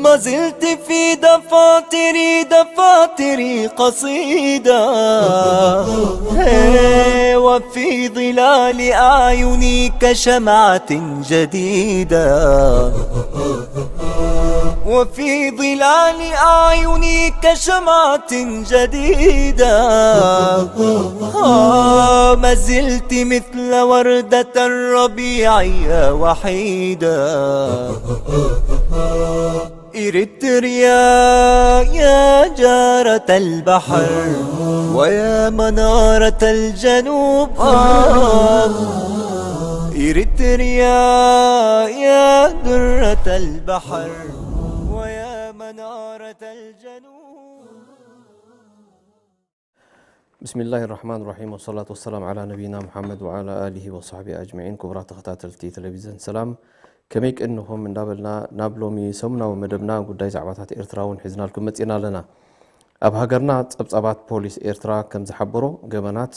ما زلت في دفاتري، دفاتري قصيدة. هي، وفي ظلال أعيني كشمعة جديدة. وفي ظلال أعيني كشمعة جديدة. آه، ما زلت مثل وردة الربيع يا وحيدة. إريتريا يا جارة البحر ويا منارة الجنوب. آه، إريتريا يا درة البحر ويا منارة الجنوب. بسم الله الرحمن الرحيم، والصلاة والسلام على نبينا محمد وعلى آله وصحبه أجمعين. ክቡራት ተኸታተልቲ ቴሌቪዝን ሰላም፣ ከመይ ቀኒኹም እንዳበልና ናብ ሎሚ ሰሙናዊ መደብና ጉዳይ ዛዕባታት ኤርትራ እውን ሒዝናልኩም መጺና ኣለና። ኣብ ሃገርና ጸብጻባት ፖሊስ ኤርትራ ከም ዝሓበሮ፣ ገበናት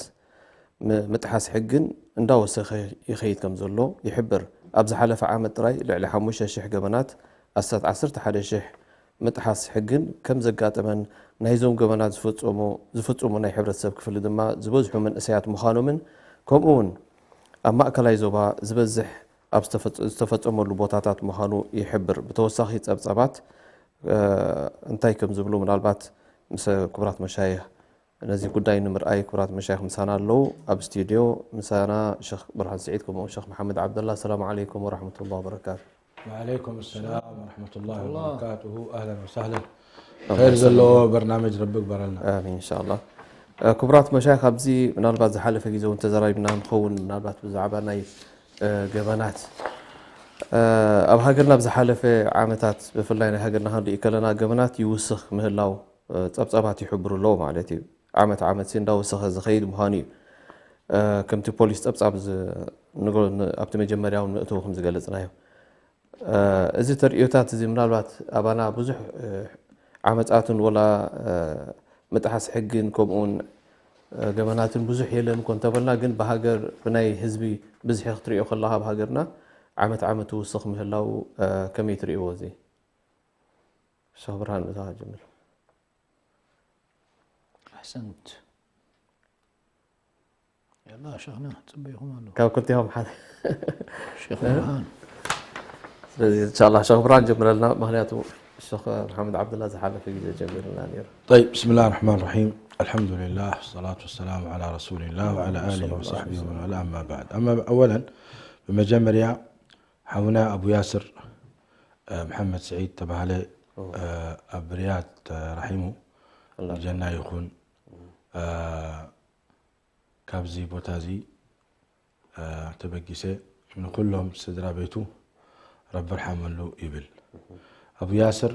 ም-፣ ምጥሓስ ሕግን እንዳወሰኸ ይኸይድ ከም ዘሎ ይሕብር። ኣብ ዝሓለፈ ዓመት ጥራይ ልዕሊ ሓሙሽተ ሽሕ ገበናት፣ ኣስታት ዓሰርተ ሓደ ሽሕ ምጥሓስ ሕግን ከም ዘጋጠመን፣ ናይዞም ገበናት ዝፈጸሙ፣ ዝፍጽሙ ናይ ሕብረተሰብ ክፍሊ ድማ ዝበዝሑ መንእሰያት ምዃኖምን፣ ከምኡ እውን ኣብ ማእከላይ ዞባ ዝበዝሕ ኣብ ዝተፈጸ-፣ ዝተፈጸመሉ ቦታታት ምዃኑ ይሕብር። ብተወሳኺ ጸብጻባት፣ እ፣ እንታይ ከም ዝብሉ ምናልባት ምስ ክቡራት መሻይኽ ነዚ ጉዳይ ንምርኣይ ክቡራት መሻይኽ ምሳና ኣለዉ። ኣብ ስቱድዮ ምሳና ሸኽ ብርሃን ስዒድ ከምኡ ሸኽ መሓመድ ዓብደላ። ሰላም ዓለይኩም ወረሕመቱላሂ ወበረካቱ። وعليكم السلام ورحمة الله وبركاته. أهلا وسهلا. خير زلو برنامج ربك برلنا. ኣሚን፣ ኢንሻኣላህ። እ፣ ክቡራት መሻይኽ፣ ኣብዚ ምናልባት ዝሓለፈ ግዜ እውን ተዘራሪብና ንኸውን፣ ምናልባት ብዛዕባ ናይ፣ እ፣ ገበናት፣ እ፣ ኣብ ሃገርና ኣብ ዝሓለፈ ዓመታት፣ ብፍላይ ናይ ሃገርና ክንርኢ ከለና፣ ገበናት ይውስኽ ምህላው፣ እ፣ ጸብጻባት ይሕብሩ ኣለዉ ማለት እዩ። ዓመት ዓመት ሲ እንዳወሰኸ ዝኸይድ ምዃኑ እዩ። እ፣ ከምቲ ፖሊስ ጸብጻብ ዝ-፣ ንጎ-፣ ን-፣ ኣብቲ መጀመርያ እውን ምእትው ከም ዝገለጽናዮ። እ፣ እዚ ተርእዮታት እዚ ምናልባት ኣባና ብዙሕ፣ እ፣ ዓመጻትን ወላ፣ እ፣ ምጥሓስ ሕግን ከምኡውን፣ እ፣ ገበናትን ብዙሕ የለን እኮ እንተበልና፣ ግን ብሃገር፣ ብናይ ህዝቢ ብዝሒ ክትርእዮ ከለኻ ኣብ ሃገርና ዓመት ዓመት ትውስኽ ምህላው፣ እ፣ ከመይ ትርእይዎ እዚ? ሸኽ ብርሃን፣ ብዛኻ ጀምር። ኣሕሰንት። ያላ ሸኽና ጽበይኹም ኣለኹ። ካብ ክልቲኦም ሓደ። ሸኽ ብርሃን። ስለዚ፣ እንሻላ፣ ሸኽ ብርሃን ጀምረልና፣ ምኽንያቱ ሸኽ መሓመድ ዓብደላ ዝሓለፈ ግዜ ጀሚርና ነይሩ። طيب، بسم الله الرحمن الرحيم. الحمد لله، والصلاة والسلام على رسول الله وعلى آله وصحبه ومن والاه، أما بعد. أما أولا، ብመጀመርያ ሓውና ኣቡ ያስር፣ እ፣ መሓመድ ስዒድ ተባህለ፣ ኦ። እ፣ ኣብ ርያድ ተራሒሙ፣ ኣላ። ጀና ይኹን። እ፣ ካብዚ ቦታ እዚ፣ እ፣ ተበጊሰ ንኩሎም ስድራ ቤቱ ረቢ ርሓመሉ ይብል። ኣቡ ያስር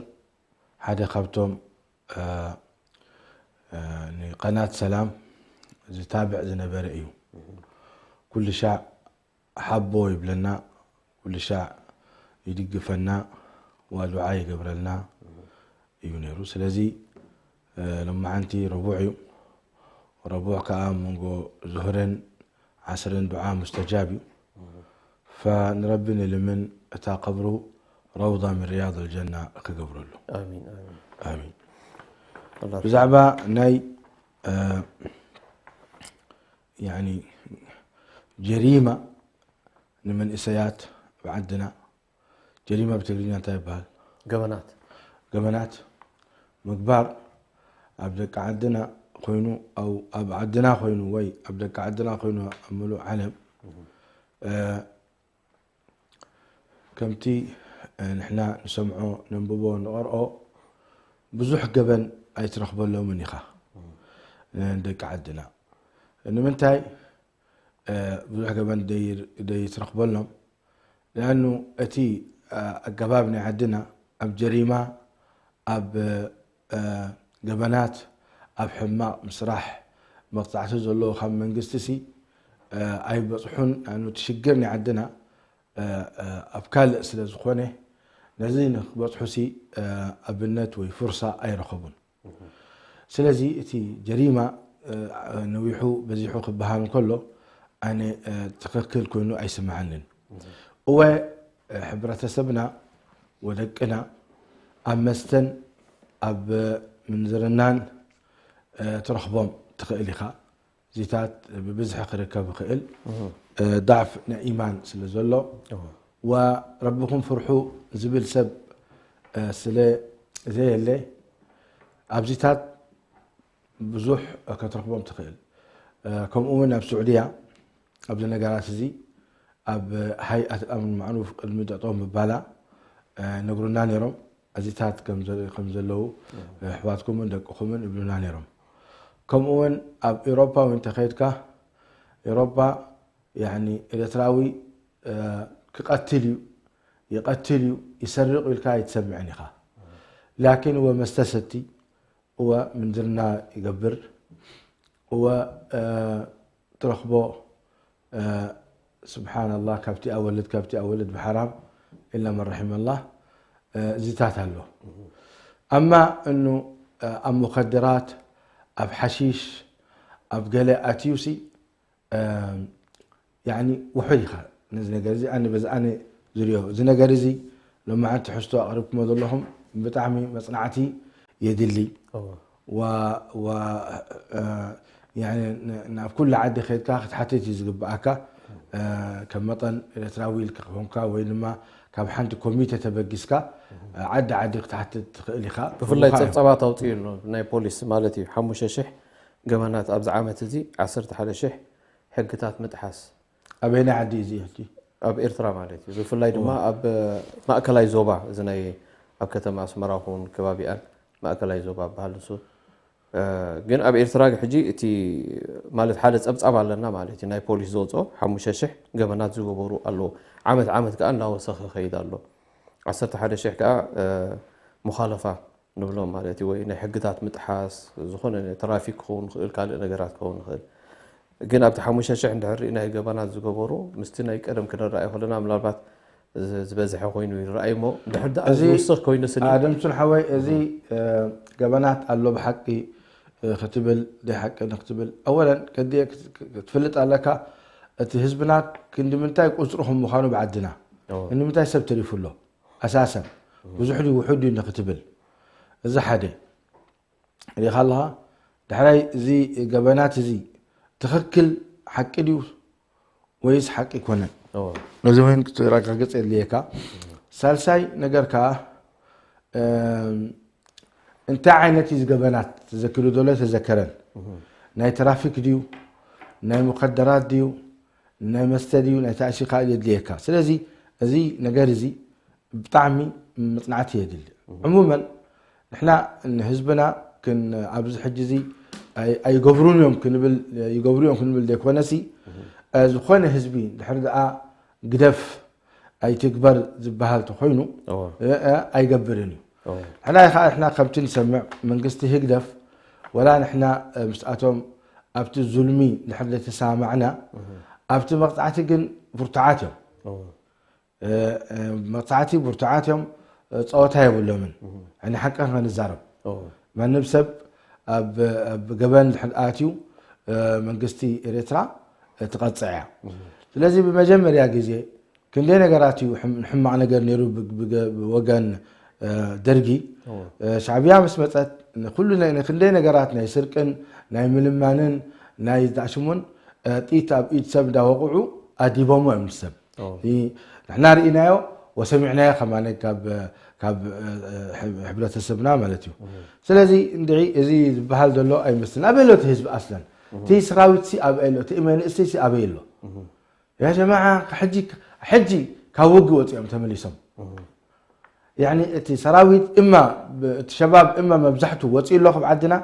ሓደ ካብቶም፣ እ፣ እ፣ ንቀናት ሰላም ዝታብዕ ዝነበረ እዩ። ኩሉ ሻዕ ሓቦ ይብለና፣ ኩሉ ሻዕ ይድግፈና፣ ዋ ዱዓ ይገብረልና እዩ ነይሩ። ስለዚ፣ እ፣ ሎማዓንቲ ረቡዕ እዩ። ረቡዕ ከኣ መንጎ ዙህርን ዓስርን ዱዓ ሙስተጃብ እዩ። ፈንረቢ ንልምን እታ ቀብሩ ረውዳ ምን ሪያድ ኣልጀና ክገብረሉ። ኣሚን፣ ኣሚን። ኣሚን። ኣላህ ብዛዕባ ናይ፣ እ፣ ያኒ ጀሪማ ንመንእሰያት ኣብ ዓድና፣ ጀሪማ ብትግርኛ እንታይ ይበሃል? ገበናት። ገበናት ምግባር ኣብ ደቂ ዓድና ኮይኑ፣ ኣው ኣብ ዓድና ኮይኑ ወይ ኣብ ደቂ ዓድና ኮይኑ ኣብ ምሉእ ዓለም፣ እ፣ ከምቲ፣ እ፣ ንሕና ንሰምዖ፣ ነንብቦ፣ ንቐርኦ ብዙሕ ገበን ኣይትረኽበሎምን ኢኻ። እ፣ ደቂ ዓድና ንምንታይ፣ እ፣ ብዙሕ ገበን ደይ-፣ ደይትረኽበሎም? لأنه እቲ ኣገባብ ናይ ዓድና ኣብ ጀሪማ ኣብ ገበናት ኣብ ሕማቕ ምስራሕ መቕፃዕቲ ዘለዎ ካብ መንግስቲ ሲ ኣይበፅሑን። ኣኑ እቲ ሽግር ናይ ዓድና ኣብ ካልእ ስለ ዝኾነ ነዚ ንክበፅሑ ሲ ኣብነት ወይ ፍርሳ ኣይረኸቡን። ስለዚ እቲ ጀሪማ ነዊሑ በዚሑ ክበሃል እንከሎ ኣነ ትኽክል ኮይኑ ኣይስምዓንን። እወ ሕብረተሰብና ወደቅና ኣብ መስተን ኣብ ምንዝርናን ትረኽቦም ትኽእል ኢኻ። እዚታት ብብዝሒ ክርከብ ይኽእል። ዳዕፍ ናይ ኢማን ስለ ዘሎ ወረብኹም ፍርሑ ዝብል ሰብ ስለ ዘየለ ኣብዚታት ብዙሕ ከተረኽቦም ትኽእል። ከምኡ እውን ኣብ ስዑድያ ኣብዚ ነገራት እዚ ኣብ ሃይኣት ኣምር ማዕሩፍ ቅድሚ ጠጠው ምባላ ነግሩና ነይሮም። እዚታት ከም ዘለዉ ኣሕዋትኩምን ደቅኹምን ይብሉና ነይሮም። ከምኡ እውን ኣብ ኤሮፓ እውን ተኸይድካ ኤሮፓ ያኒ ኤርትራዊ ክቐትል እዩ ይቐትል እዩ ይሰርቕ ኢልካ ኣይትሰምዕን ኢኻ። ላኪን እወ መስተ ሰቲ እወ ምንዝርና ይገብር እወ ትረኽቦ ስብሓንላህ ካብቲ ኣወልድ ካብቲ ኣወልድ ብሓራም ኢላ መን ረሒመላህ እዚታት ኣሎ። ኣማ እኑ ኣብ ሙኸድራት ኣብ ሓሺሽ ኣብ ገለ ኣትዩሲ ያኒ ውሑድ ኢኻ ነዚ ነገር እዚ ኣነ በዚ ኣነ ዝሪኦ እዚ ነገር እዚ ሎማዓንቲ ትሕዝቶ ኣቕሪብኩሞ ዘለኹም ብጣዕሚ መፅናዕቲ የድሊ ናብ ኩሉ ዓዲ ከድካ ክትሓትት እዩ ዝግብኣካ ከም መጠን ኤርትራዊ ኢልካ ክኾንካ ወይ ድማ ካብ ሓንቲ ኮሚተ ተበጊስካ ዓዲ ዓዲ ክትሓትት ትኽእል ኢኻ ብፍላይ ፀብፀባት ኣውፅኡ ኣሎ ናይ ፖሊስ ማለት እዩ ሓሙሽተ ሽሕ ገበናት ኣብዚ ዓመት እዚ ዓሰርተ ሓደ ሽሕ ሕግታት ምጥሓስ ኣበየናይ ዓዲ እዩ እዚ ሕጂ ኣብ ኤርትራ ማለት እዩ ብፍላይ ድማ ኣብ ማእከላይ ዞባ እዚ ናይ ኣብ ከተማ ኣስመራ ኹን ከባቢኣን ማእከላይ ዞባ በሃል ንሱ ግን ኣብ ኤርትራ ሕጂ እቲ ማለት ሓደ ጸብጻብ ኣለና ማለት እዩ ናይ ፖሊስ ዝወፅኦ ሓሙሽተ ሽሕ ገበናት ዝገበሩ ኣለዉ ዓመት ዓመት ከዓ እናወሰኸ ኸይድ ኣሎ ዓሰርተ ሓደ ሽሕ ከዓ ሙኻለፋ ንብሎም ማለት እዩ ወይ ናይ ሕግታት ምጥሓስ ዝኾነ ትራፊክ ክኸውን ይኽእል ካልእ ነገራት ክኸውን ይኽእል ግን ኣብቲ ሓሙሽተ ሽሕ እንድሕር ርኢናዮ ገበናት ዝገበሩ ምስቲ ናይ ቀደም ክንረኣይ ከለና ምናልባት ዝበዝሐ ኮይኑ ይረኣይ እሞ እንድሕር ደኣ እዚ ዝውስኽ ኮይኑ ስኒ ኣደምሱን ሓወይ እዚ ገበናት ኣሎ ብሓቂ ክትብል ደይ ሓቂ ንክትብል ኣወለን ከድየ ክትፍልጥ ኣለካ እቲ ህዝብና ክንዲ ምንታይ ቁፅሩ ከም ምዃኑ ብዓድና እንዲ ምንታይ ሰብ ተሪፉ ኣሎ ኣሳሰን ብዙሕ ድዩ ውሑድ ድዩ ንክትብል እዚ ሓደ ሪኢኻ ኣለኻ ዳሕራይ እዚ ገበናት እዚ ትኽክል ሓቂ ድዩ ወይስ ሓቂ ኣይኮነን እዚ ወይን ክትረጋግፅ የድልየካ ሳልሳይ ነገር ከዓ እንታይ ዓይነት እዩ ዝገበናት ተዘኪሩ ዘሎ ተዘከረን ናይ ትራፊክ ድዩ ናይ ሙከደራት ድዩ ናይ መስተ ድዩ ናይ ታእሲ ካልእ የድልየካ ስለዚ እዚ ነገር እዚ ብጣዕሚ መፅናዕቲ የድሊ ዕሙመን ንሕና ንህዝብና ክን ኣብዚ ሕጂ እዚ ኣይገብሩን እዮም ክንብል ይገብሩ እዮም ክንብል ዘይኮነሲ ዝኾነ ህዝቢ ድሕሪ ደኣ ግደፍ ኣይትግበር ዝበሃል ተኮይኑ ኣይገብርን እዩ ሕና ከዓ ሕና ከምቲ ንሰምዕ መንግስቲ ህግደፍ ወላ ንሕና ምስኣቶም ኣብቲ ዙልሚ ድሕር ዘይተሰማማዕና ኣብቲ መቕፃዕቲ ግን ብርቱዓት እዮም መቕፃዕቲ ብርቱዓት እዮም ፀወታ የብሎምን ሕኒ ሓቂ ከንዛረብ ማንም ሰብ ኣብ ገበን ድሕር ኣትዩ መንግስቲ ኤርትራ ትቐፅዕ እያ ስለዚ ብመጀመርያ ግዜ ክንደይ ነገራት እዩ ንሕማቕ ነገር ነይሩ ብወገን ደርጊ ሻዕብያ ምስ መፀት ንኩሉ ክንደይ ነገራት ናይ ስርቅን ናይ ምልማንን ናይ ዝዳሽሙን ጥይት ኣብ ኢድ ሰብ እንዳወቕዑ ኣዲቦሞ እዮም ሰብ ንሕና ርኢናዮ ወሰሚዕናዮ ከማነ ካብ ሕብረተሰብና ማለት እዩ ስለዚ እንድዒ እዚ ዝበሃል ዘሎ ኣይመስልን ኣበይ ኣሎ እቲ ህዝቢ ኣስለን እቲ ሰራዊት ሲ ኣበይ ኣሎ እቲ መንእሰይ ሲ ኣበይ ኣሎ ያ ጀማዓ ሕጂ ሕጂ ካብ ውግ ወፂኦም ተመሊሶም ያኒ እቲ ሰራዊት እማ እቲ ሸባብ እማ መብዛሕቱ ወፂኡ ኣሎ ካብ ዓድና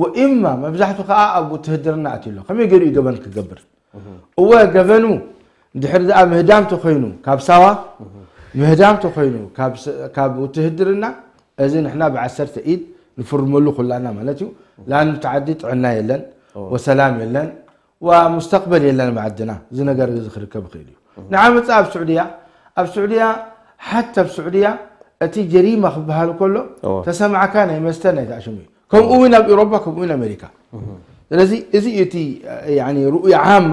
ወእማ መብዛሕቱ ከዓ ኣብ ውትህድርና ኣትዩ ኣሎ ከመይ ገይሩ እዩ ገበን ክገብር እወ ገበኑ እንድሕር ደኣ ምህዳም ተኾይኑ ካብ ሳዋ ምህዳም ተኾይኑ ካብ ውትህድርና፣ እዚ ንሕና ብዓሰርተ ኢድ ንፍርመሉ ኩላና ማለት እዩ። ላን ተዓዲ ጥዕና የለን ወሰላም የለን ወሙስተቅበል የለን ብዓድና። እዚ ነገር እዚ ክርከብ ይኽእል እዩ። ንዓ መፅእ ኣብ ስዑድያ፣ ኣብ ስዑድያ ሓቲ ኣብ ስዑድያ እቲ ጀሪማ ክበሃል ከሎ ተሰማዕካ ናይ መስተ ናይ ተኣሽሙ እዩ። ከምኡ እውን ኣብ ኤውሮፓ ከምኡ እውን ኣሜሪካ። ስለዚ እዚ እዩ እቲ ሩእያ ዓማ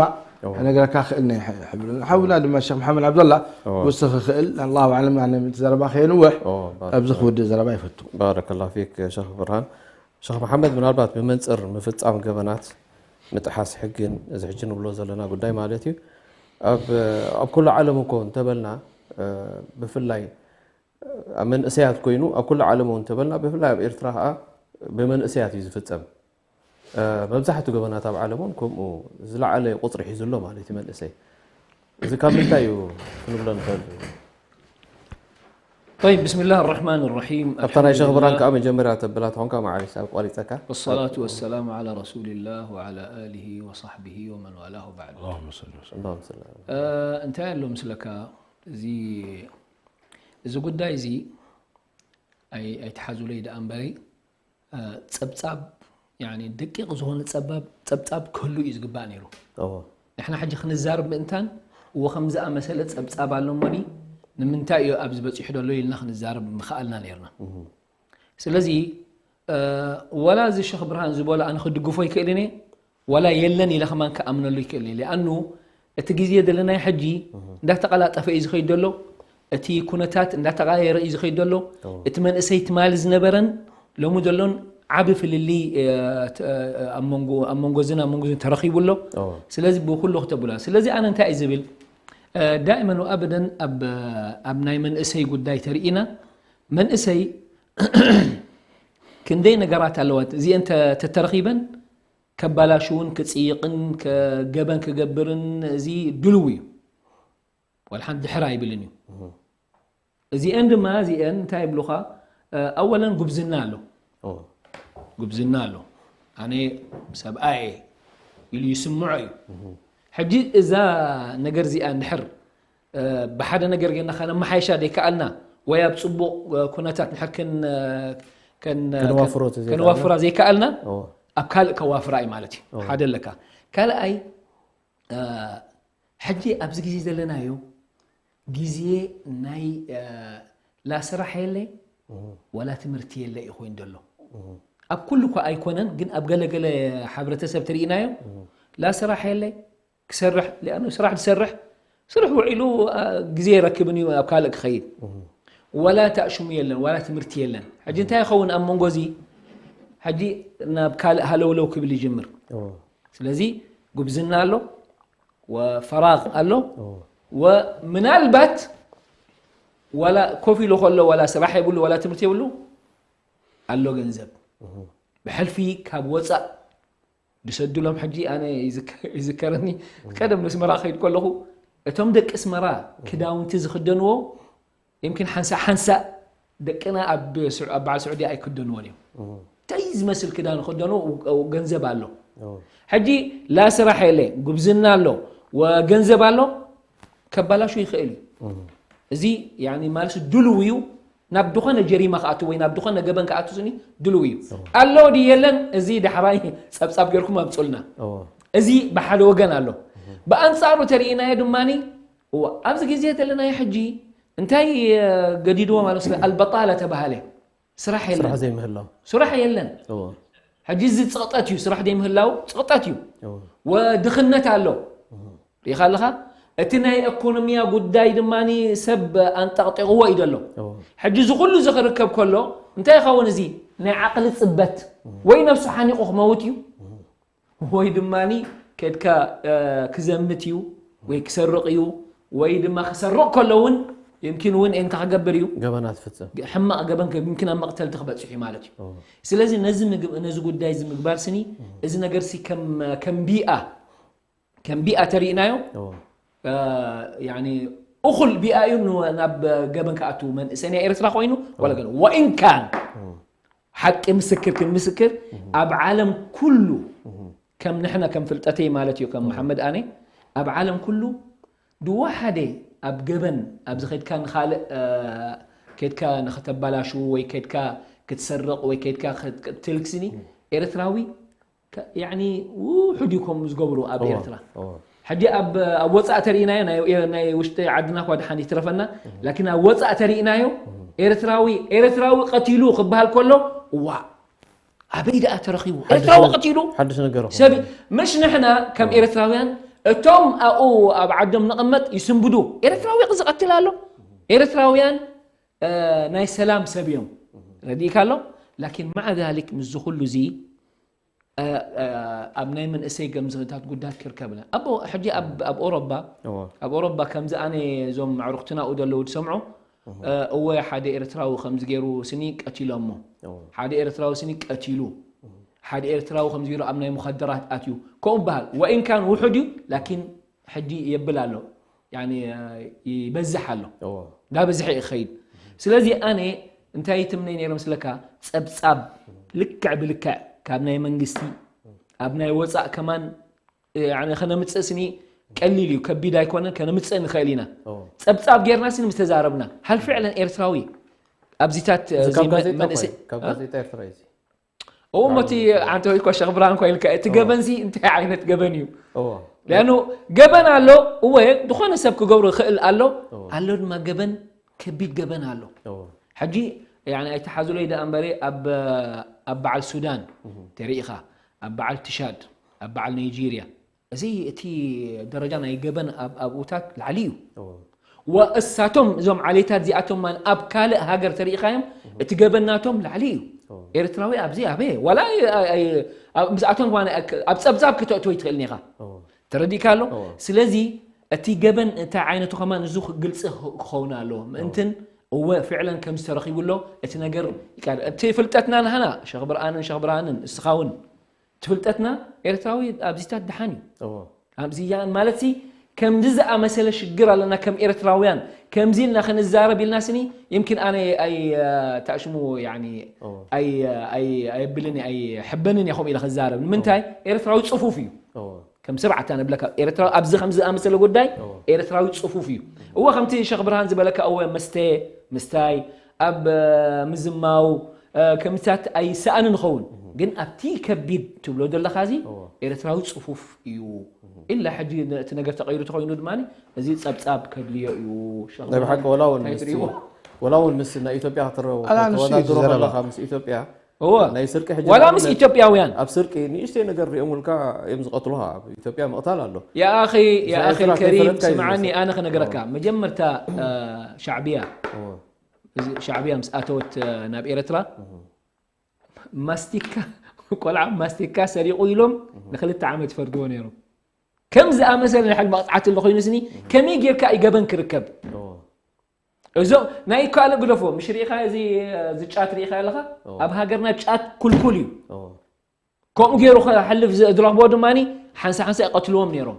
ነግረካ ክእል ናይ ሕብርና ሓውና ድማ ሸክ መሓመድ ዓብደላ ክውስኽ ይኽእል። ኣላሁ ኣዕለም ኣነ ምእንቲ ዘረባ ከየንውሕ ኣብዚ ክውድእ ዘረባ ይፈቱ። ባረከላ ፊክ ሸክ ብርሃን። ሸክ መሓመድ ምናልባት ብመንፅር ምፍፃም ገበናት ምጥሓስ ሕግን እዚ ሕጂ ንብሎ ዘለና ጉዳይ ማለት እዩ ኣብ ኩሉ ዓለም እኮ እንተበልና ብፍላይ ኣብ መንእሰያት ኮይኑ ኣብ ኩሉ ዓለም እውን እንተበልና ብፍላይ ኣብ ኤርትራ ከዓ ብመንእሰያት እዩ ዝፍፀም። መብዛሕትኡ ገበናት ኣብ ዓለም እውን ከምኡ ዝለዓለ ቁፅሪ ሒዙ ኣሎ ማለት እዩ መንእሰይ። እዚ ካብ ምንታይ እዩ ክንብሎ ንኽእል? طيب بسم الله الرحمن الرحيم ኣብታ ናይ ሸኽ ብራን ከዓ መጀመርያ ተብላ ትኾንካ መዓሪስ ኣብ ቋሪፀካ والصلاة والسلام على رسول الله وعلى آله وصحبه ومن والاه بعد اللهم صل وسلم اللهم صل على እንታይ ኣሎ ምስለካ እዚ እዚ ጉዳይ እዚ ኣይትሓዙለይ ደኣ እምበሪ ጸብጻብ ደቂቕ ዝኾነ ጸብጻብ ክህሉ እዩ ዝግባእ ነይሩ። ንሕና ሕጂ ክንዛረብ ምእንታን እወ ከም ዝኣመሰለ ጸብጻብ ኣሎ እሞኒ ንምንታይ እዩ ኣብዚ በጺሑ ዘሎ ኢልና ክንዛረብ ምኽኣልና ነይርና። ስለዚ ወላ እዚ ሸኽ ብርሃን ዝበሎ ኣነ ክድግፎ ይክእልን እየ፣ ዋላ የለን ኢለ ከማን ክኣምነሉ ይክእል እየ። ሊኣኑ እቲ ግዜ ዘለናዮ ሕጂ እንዳተቐላጠፈ እዩ ዝኸይድ ዘሎ፣ እቲ ኩነታት እንዳተቐያየረ እዩ ዝኸይድ ዘሎ። እቲ መንእሰይ ትማሊ ዝነበረን ሎሚ ዘሎን ዓቢ ፍልልይ ኣብ መንጎ እዝን ኣብ መንጎ እዝን ተረኺቡ ኣሎ። ስለዚ ብኩሉ ክተብላ ስለዚ ኣነ እንታይ እዩ ዝብል ዳእመን ወኣበደን ኣብ ናይ መንእሰይ ጉዳይ ተርኢና መንእሰይ ክንደይ ነገራት ኣለዋ እዚአን ተተረኺበን ከባላሽውን ክፅይቕን ገበን ክገብርን እዚ ድልው እዩ። ዋላ ሓንቲ ድሕር ኣይብልን እዩ። እዚአን ድማ እዚአን እንታይ ይብሉኻ? ኣወለን ጉብዝና ኣሎ። ጉብዝና ኣሎ። ኣነ ሰብኣየ ኢሉ ይስምዖ እዩ። ሕጂ እዛ ነገር እዚኣ እንድሕር ብሓደ ነገር ጌርና ከነመሓይሻ ዘይከኣልና ወይ ኣብ ፅቡቕ ኩነታት ንሕር ከነዋፍራ ዘይከኣልና ኣብ ካልእ ከዋፍራ እዩ ማለት እዩ። ሓደ ኣለካ። ካልኣይ ሕጂ ኣብዚ ግዜ ዘለናዮ ግዜ ናይ ላ ስራሕ የለ ወላ ትምህርቲ የለ እዩ ኮይኑ ዘሎ። ኣብ ኩሉ እኳ ኣይኮነን፣ ግን ኣብ ገለገለ ሕብረተሰብ ትርኢናዮ ላ ስራሕ የለ ክሰርሕ ሊኣኑ ስራሕ ዝሰርሕ ስርሕ ውዒሉ ግዜ ይረክብን እዩ ኣብ ካልእ ክኸይድ። ወላ ተእሽሙ የለን፣ ዋላ ትምህርቲ የለን። ሕጂ እንታይ ይኸውን ኣብ መንጎ እዚ? ሕጂ ናብ ካልእ ሃለውለው ክብል ይጅምር። ስለዚ ጉብዝና ኣሎ፣ ወፈራግ ኣሎ፣ ወምናልባት ዋላ ኮፍ ኢሉ ከሎ ዋላ ስራሕ የብሉ ዋላ ትምህርቲ የብሉ ኣሎ ገንዘብ ብሕልፊ ካብ ወፃእ ድሰድሎም። ሕጂ ኣነ ይዝከረኒ ቀደም ንስመራ ከይድ ከለኹ እቶም ደቂ ስመራ ክዳውንቲ ዝክደንዎ የምኪን ሓንሳእ ሓንሳእ ደቅና ኣብ በዓል ስዑዲ ኣይክደንዎን እዮም። እንታይ ዝመስል ክዳን ክደኑ ገንዘብ ኣሎ። ሕጂ ላ ስራሕ የለ ጉብዝና ኣሎ ወገንዘብ ኣሎ ከባላሹ ይኽእል እዩ። እዚ ማለት ድልው እዩ። ናብ ዝኾነ ጀሪማ ክኣቱ ወይ ናብ ዝኾነ ገበን ክኣቱ ስኒ ድልው እዩ። ኣሎ ድዩ የለን? እዚ ዳሕራይ ጸብጻብ ጌርኩም ኣምጹልና። እዚ ብሓደ ወገን ኣሎ። ብኣንጻሩ ተርእናዮ ድማ እዋ ኣብዚ ግዜ ዘለናዮ ሕጂ እንታይ ገዲድዎ ማለት ስለ ኣልበጣላ ተባሃለ ስራሕ የለን። ዘይምህላው ስራሕ የለን። ሕጂ እዚ ጽቕጠት እዩ፣ ስራሕ ዘይምህላው ጽቕጠት እዩ። ወድኽነት ኣሎ። ሪኢኻ ኣለኻ? እቲ ናይ ኢኮኖሚያ ጉዳይ ድማ ሰብ ኣንጠቕጢቕዎ እዩ ዘሎ። ሕጂ እዚ ኩሉ እዚ ክርከብ ከሎ እንታይ ይኸውን? እዚ ናይ ዓቕሊ ጽበት ወይ ነብሱ ሓኒቑ ክመውት እዩ ወይ ድማ ከድካ ክዘምት እዩ ወይ ክሰርቕ እዩ ወይ ድማ ክሰርቕ ከሎ እውን يمكن እውን እንታይ ክገብር እዩ ገበናት ፍጽም ሕማቕ ገበን يمكن ኣብ መቕተልቲ ክበጽሕ እዩ ማለት እዩ። ስለዚ ነዚ ጉዳይ እዚ ምግባር ስኒ እዚ ነገር ሲ ከም ቢኣ ከም ቢኣ ተሪእናዮ እኹል ቢኣ እዩ ናብ ገበን ክኣቱ መንእሰይ ናይ ኤርትራ ኮይኑ ወላ ገለ ወኢን ካን ሓቂ ምስክር ክንምስክር ኣብ ዓለም ኩሉ ከም ንሕና ከም ፍልጠተይ ማለት እዩ ከም መሓመድ ኣነ ኣብ ዓለም ኩሉ ድዋ ሓደ ኣብ ገበን ኣብዚ ከድካ ንኻልእ እ፣ ከድካ ንኸተባላሽው ወይ ከድካ ክትሰርቕ ወይ ከድካ ክትቅትል ክስኒ ኤርትራዊ ከ- ያኒ ውሑድ እዩ ከምኡ ዝገብሩ ኣብ እዋ፣ ኤርትራ። እዋ። ሕጂ ኣብ ኣብ ወፃእ ተርእናዮ ናይ ናይ ውሽጢ ዓድና እኳ ድሓን ይትረፈና፣ ላኪን ኣብ ወፃእ ተርእናዮ ኤርትራዊ ኤርትራዊ ቀቲሉ ክበሃል ከሎ እዋ ኣበይ ደኣ ተረኺቡ ሓድሽ ኤርትራዊ ነገር- ቀቲሉ ሓድሽ ነገር ኾነ። ሰብ ምሽ ንሕና ከም ኤርትራውያን እቶም ኣብኡ ኣብ ዓዶም ንቕመጥ ይስንብዱ። ኤርትራዊ ዝቐትል ኣሎ። ኤርትራውያን እ፣ ናይ ሰላም ሰብ እዮም ረዲእካ ኣሎ። ላኪን ማዓ ዛሊክ ምስዚ ኩሉ እዚ እ፣ እ፣ ኣብ ናይ መንእሰይ ገምዝታት ጉዳት ክርከብና ኣብ ሕጂ ኣብ ኣብ ኦሮባ እዎ። ኣብ ኦሮባ ከምዚ ኣነ እዞም ኣዕሩኽትና ኣብኡ ዘለዉ ዝሰምዑ እ፣ እወ ሓደ ኤርትራዊ ከምዚ ገይሩ ስኒ ቀቲሎሞ እዎ። ሓደ ኤርትራዊ ስኒ ቀቲሉ ሓደ ኤርትራዊ ከምዚ ገይሩ ኣብ ናይ ሙኸደራት ኣትዩ ከምኡ በሃል ወኢን ካን ውሑድ እዩ ላኪን ሕጂ የብል ኣሎ ያኒ ይበዝሕ ኣሎ እዎ። እንዳበዝሐ ይኸይድ ስለዚ ኣነ እንታይ ትምነይ ነይረ ምስለካ ፀብፃብ ልክዕ ብልክዕ ካብ ናይ መንግስቲ ኣብ ናይ ወፃእ ከማን ያኒ ከነምፅእ ስኒ ቀሊል እዩ ከቢድ ኣይኮነን ከነምፅእ ንኽእል ኢና እዎ። ፀብፃብ ጌርና ስኒ ምስ ተዛረብና ሃል ፍዕለን ኤርትራዊ ኣብዚታት እዚ እዚ ካብ መ- ጋዜጣ መንእሰይ እኮ እዩ፣ ካብ ጋዜጣ ኤርትራ እዩ እዚ። እሞ እቲ ዓንተ ወይ እኮ ሸኽ ብርሃን እኮ ኢልካ እቲ ገበንሲ እንታይ ዓይነት ገበን እዩ እዎ። ሊኣኑ ገበን ኣሎ እወ ዝኾነ ሰብ ክገብሮ ይኽእል ኣሎ ኣሎ ድማ ገበን ከቢድ ገበን ኣሎ እዎ። ሕጂ ያኒ ኣይተሓዙለይ ደኣ እምበረ ኣብ ኣብ በዓል ሱዳን ተሪኢኻ ኣብ በዓል ትሻድ ኣብ በዓል ናይጄርያ እዚ እቲ ደረጃ ናይ ገበን ኣብ ኣብኡታት ላዕሊ እዩ እዎ። ወእሳቶም እዞም ዓሌታት እዚኣቶም ማን ኣብ ካልእ ሃገር ተሪኢኻዮም እቲ ገበን ናቶም ላዕሊ እዩ ኤርትራዊ ኣብዚ ኣበየ ዋላ ኣይ- ኣይ- ኣብ- ምስኣቶም ዋላ ኣብ ጸብጻብ ክተእትዎ ይትኽእል ኔኻ እዎ። ተረዲእካ ኣሎ እዎ። ስለዚ እቲ ገበን እንታይ ዓይነቱ ከማን እዚ ግልፂ ክኸውን ኣለዎ ምእንትን እወ ፍዕለን ከም ዝተረኺቡ ኣሎ እቲ ነገር ይቃል እቲ ፍልጠትና ንሃና ሸኽ ብርሃንን ሸኽ ብርሃንን እስኻ እውን ትፍልጠትና ኤርትራዊ ኣብዚታት ድሓን እዩ እዎ። ኣብዚያን ማለት ሲ ከምዚ ዝኣመሰለ ሽግር ኣለና ከም ኤርትራውያን ከምዚ ኢልና ክንዛረብ ኢልና ስኒ ይምኪን ኣነ ኣይ ታሽሙ ያኒ እዎ። ኣይ ኣይ ኣይብልን ኣይ ሕበንን ኢኹም ኢለ ክዛረብ ንምንታይ ኤርትራዊ ጽፉፍ እዩ እዎ። ከም ሰብዓታ ንብለካ ኤርትራዊ ኣብዚ ከም ዝኣመሰለ ጉዳይ እዎ። ኤርትራዊ ጽፉፍ እዩ እዎ ከምቲ ሸኽ ብርሃን ዝበለካ እወ መስተ ምስታይ ኣብ ምዝማው ከምታት ኣይሰኣን ንኸውን ግን ኣብቲ ከቢድ ትብሎ ዘለካ እዚ እዎ። ኤርትራዊ ጽፉፍ እዩ ኢላ ሕጂ እቲ ነገር ተቐይሩ ተኾይኑ ድማ እዚ ጸብጻብ ከድልዮ እዩ ሸኽ ናይ ብሓቂ ወላ እውን እንታይ ምስ ትሪእዎ? ወላ እውን ምስ ናይ ኢትዮጵያ ክትረው ኣላ ንሱ እዩ ተወዳድሮ ዝዘረባ። ከለኻ ምስ ኢትዮጵያ እዎ ናይ ስርቂ ሕጂ ዋላ ንኣብነት ምስ ኢትዮጵያውያን ኣብ ስርቂ ንእሽተይ ነገር ሪኦም ውልካ እዮም ዝቐትሉኻ ኣብ ኢትዮጵያ ምቕታል ኣሎ يا أخي يا إذا أخي إسرائيل الكريم كيف سمعني أنا خنقرك مجمرتا شعبية እዎ። شعبية مسأتوت ناب إيرترا ማስቲካ ቆልዓ ማስቲካ ሰሪቑ ኢሎም ንክልተ ዓመት ይፈርድዎ ነይሮም ከም ዝኣመሰለ ናይ ሕል መቕፃዕቲ ኣሎ ኮይኑ ስኒ ከመይ ጌርካ እዩ ገበን ክርከብ እዎ። እዞም ናይ ካልእ ግደፎ ምሽ ርኢኻ እዚ እዚ ጫት ርኢኻ ኣለኻ እዎ። ኣብ ሃገርና ጫት ኩልኩል እዩ እዎ። ከምኡ ገይሩ ከሕልፍ ዝረኽቦ ድማ ሓንሳ ሓንሳ ይቐትልዎም ነይሮም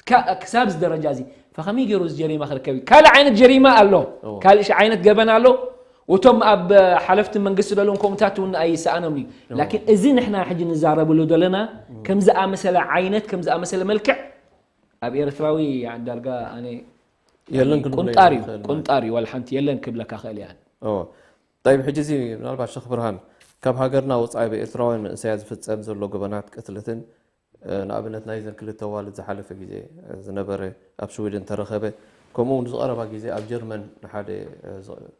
ካ- ክሳብ እዚ ደረጃ እዚ ፈኸመይ ገይሩ እዚ ጀሪማ ክርከብ እዩ ካልእ ዓይነት ጀሪማ ኣሎ እዎ። ካልእ ሽ- ዓይነት ገበን ኣሎ እቶም ኣብ ሓለፍቲ መንግስቲ ዘለዎም ከምኡታት እውን ኣይሰኣኖም እዩ ላኪን እዚ ንሕና ሕጂ ንዛረብሉ ዘለና ከም ዝኣመሰለ ዓይነት ከም ዝኣመሰለ መልክዕ ኣብ ኤርትራዊ ዳርጋ ኣነ የለን ክንብሎ ቁንጣር እዩ ይኽእል ማለት። ቁንጣር እዩ ዋላ ሓንቲ የለን ክብለካ ክእል እያ እዎ። طيب ሕጂ እዚ ምናልባት ሸኽ ብርሃን ካብ ሃገርና ወፃኢ ብኤርትራውያን መንእሰያት ዝፍፀም ዘሎ ገበናት ቅትለትን እ፣ ንኣብነት ናይዘን ክልተ ዋልድ ዝሓለፈ ግዜ እ፣ ዝነበረ ኣብ ሽዊድን ተረኸበ ከምኡ እውን ዝቐረባ ግዜ ኣብ ጀርመን ንሓደ እ፣ ዝ-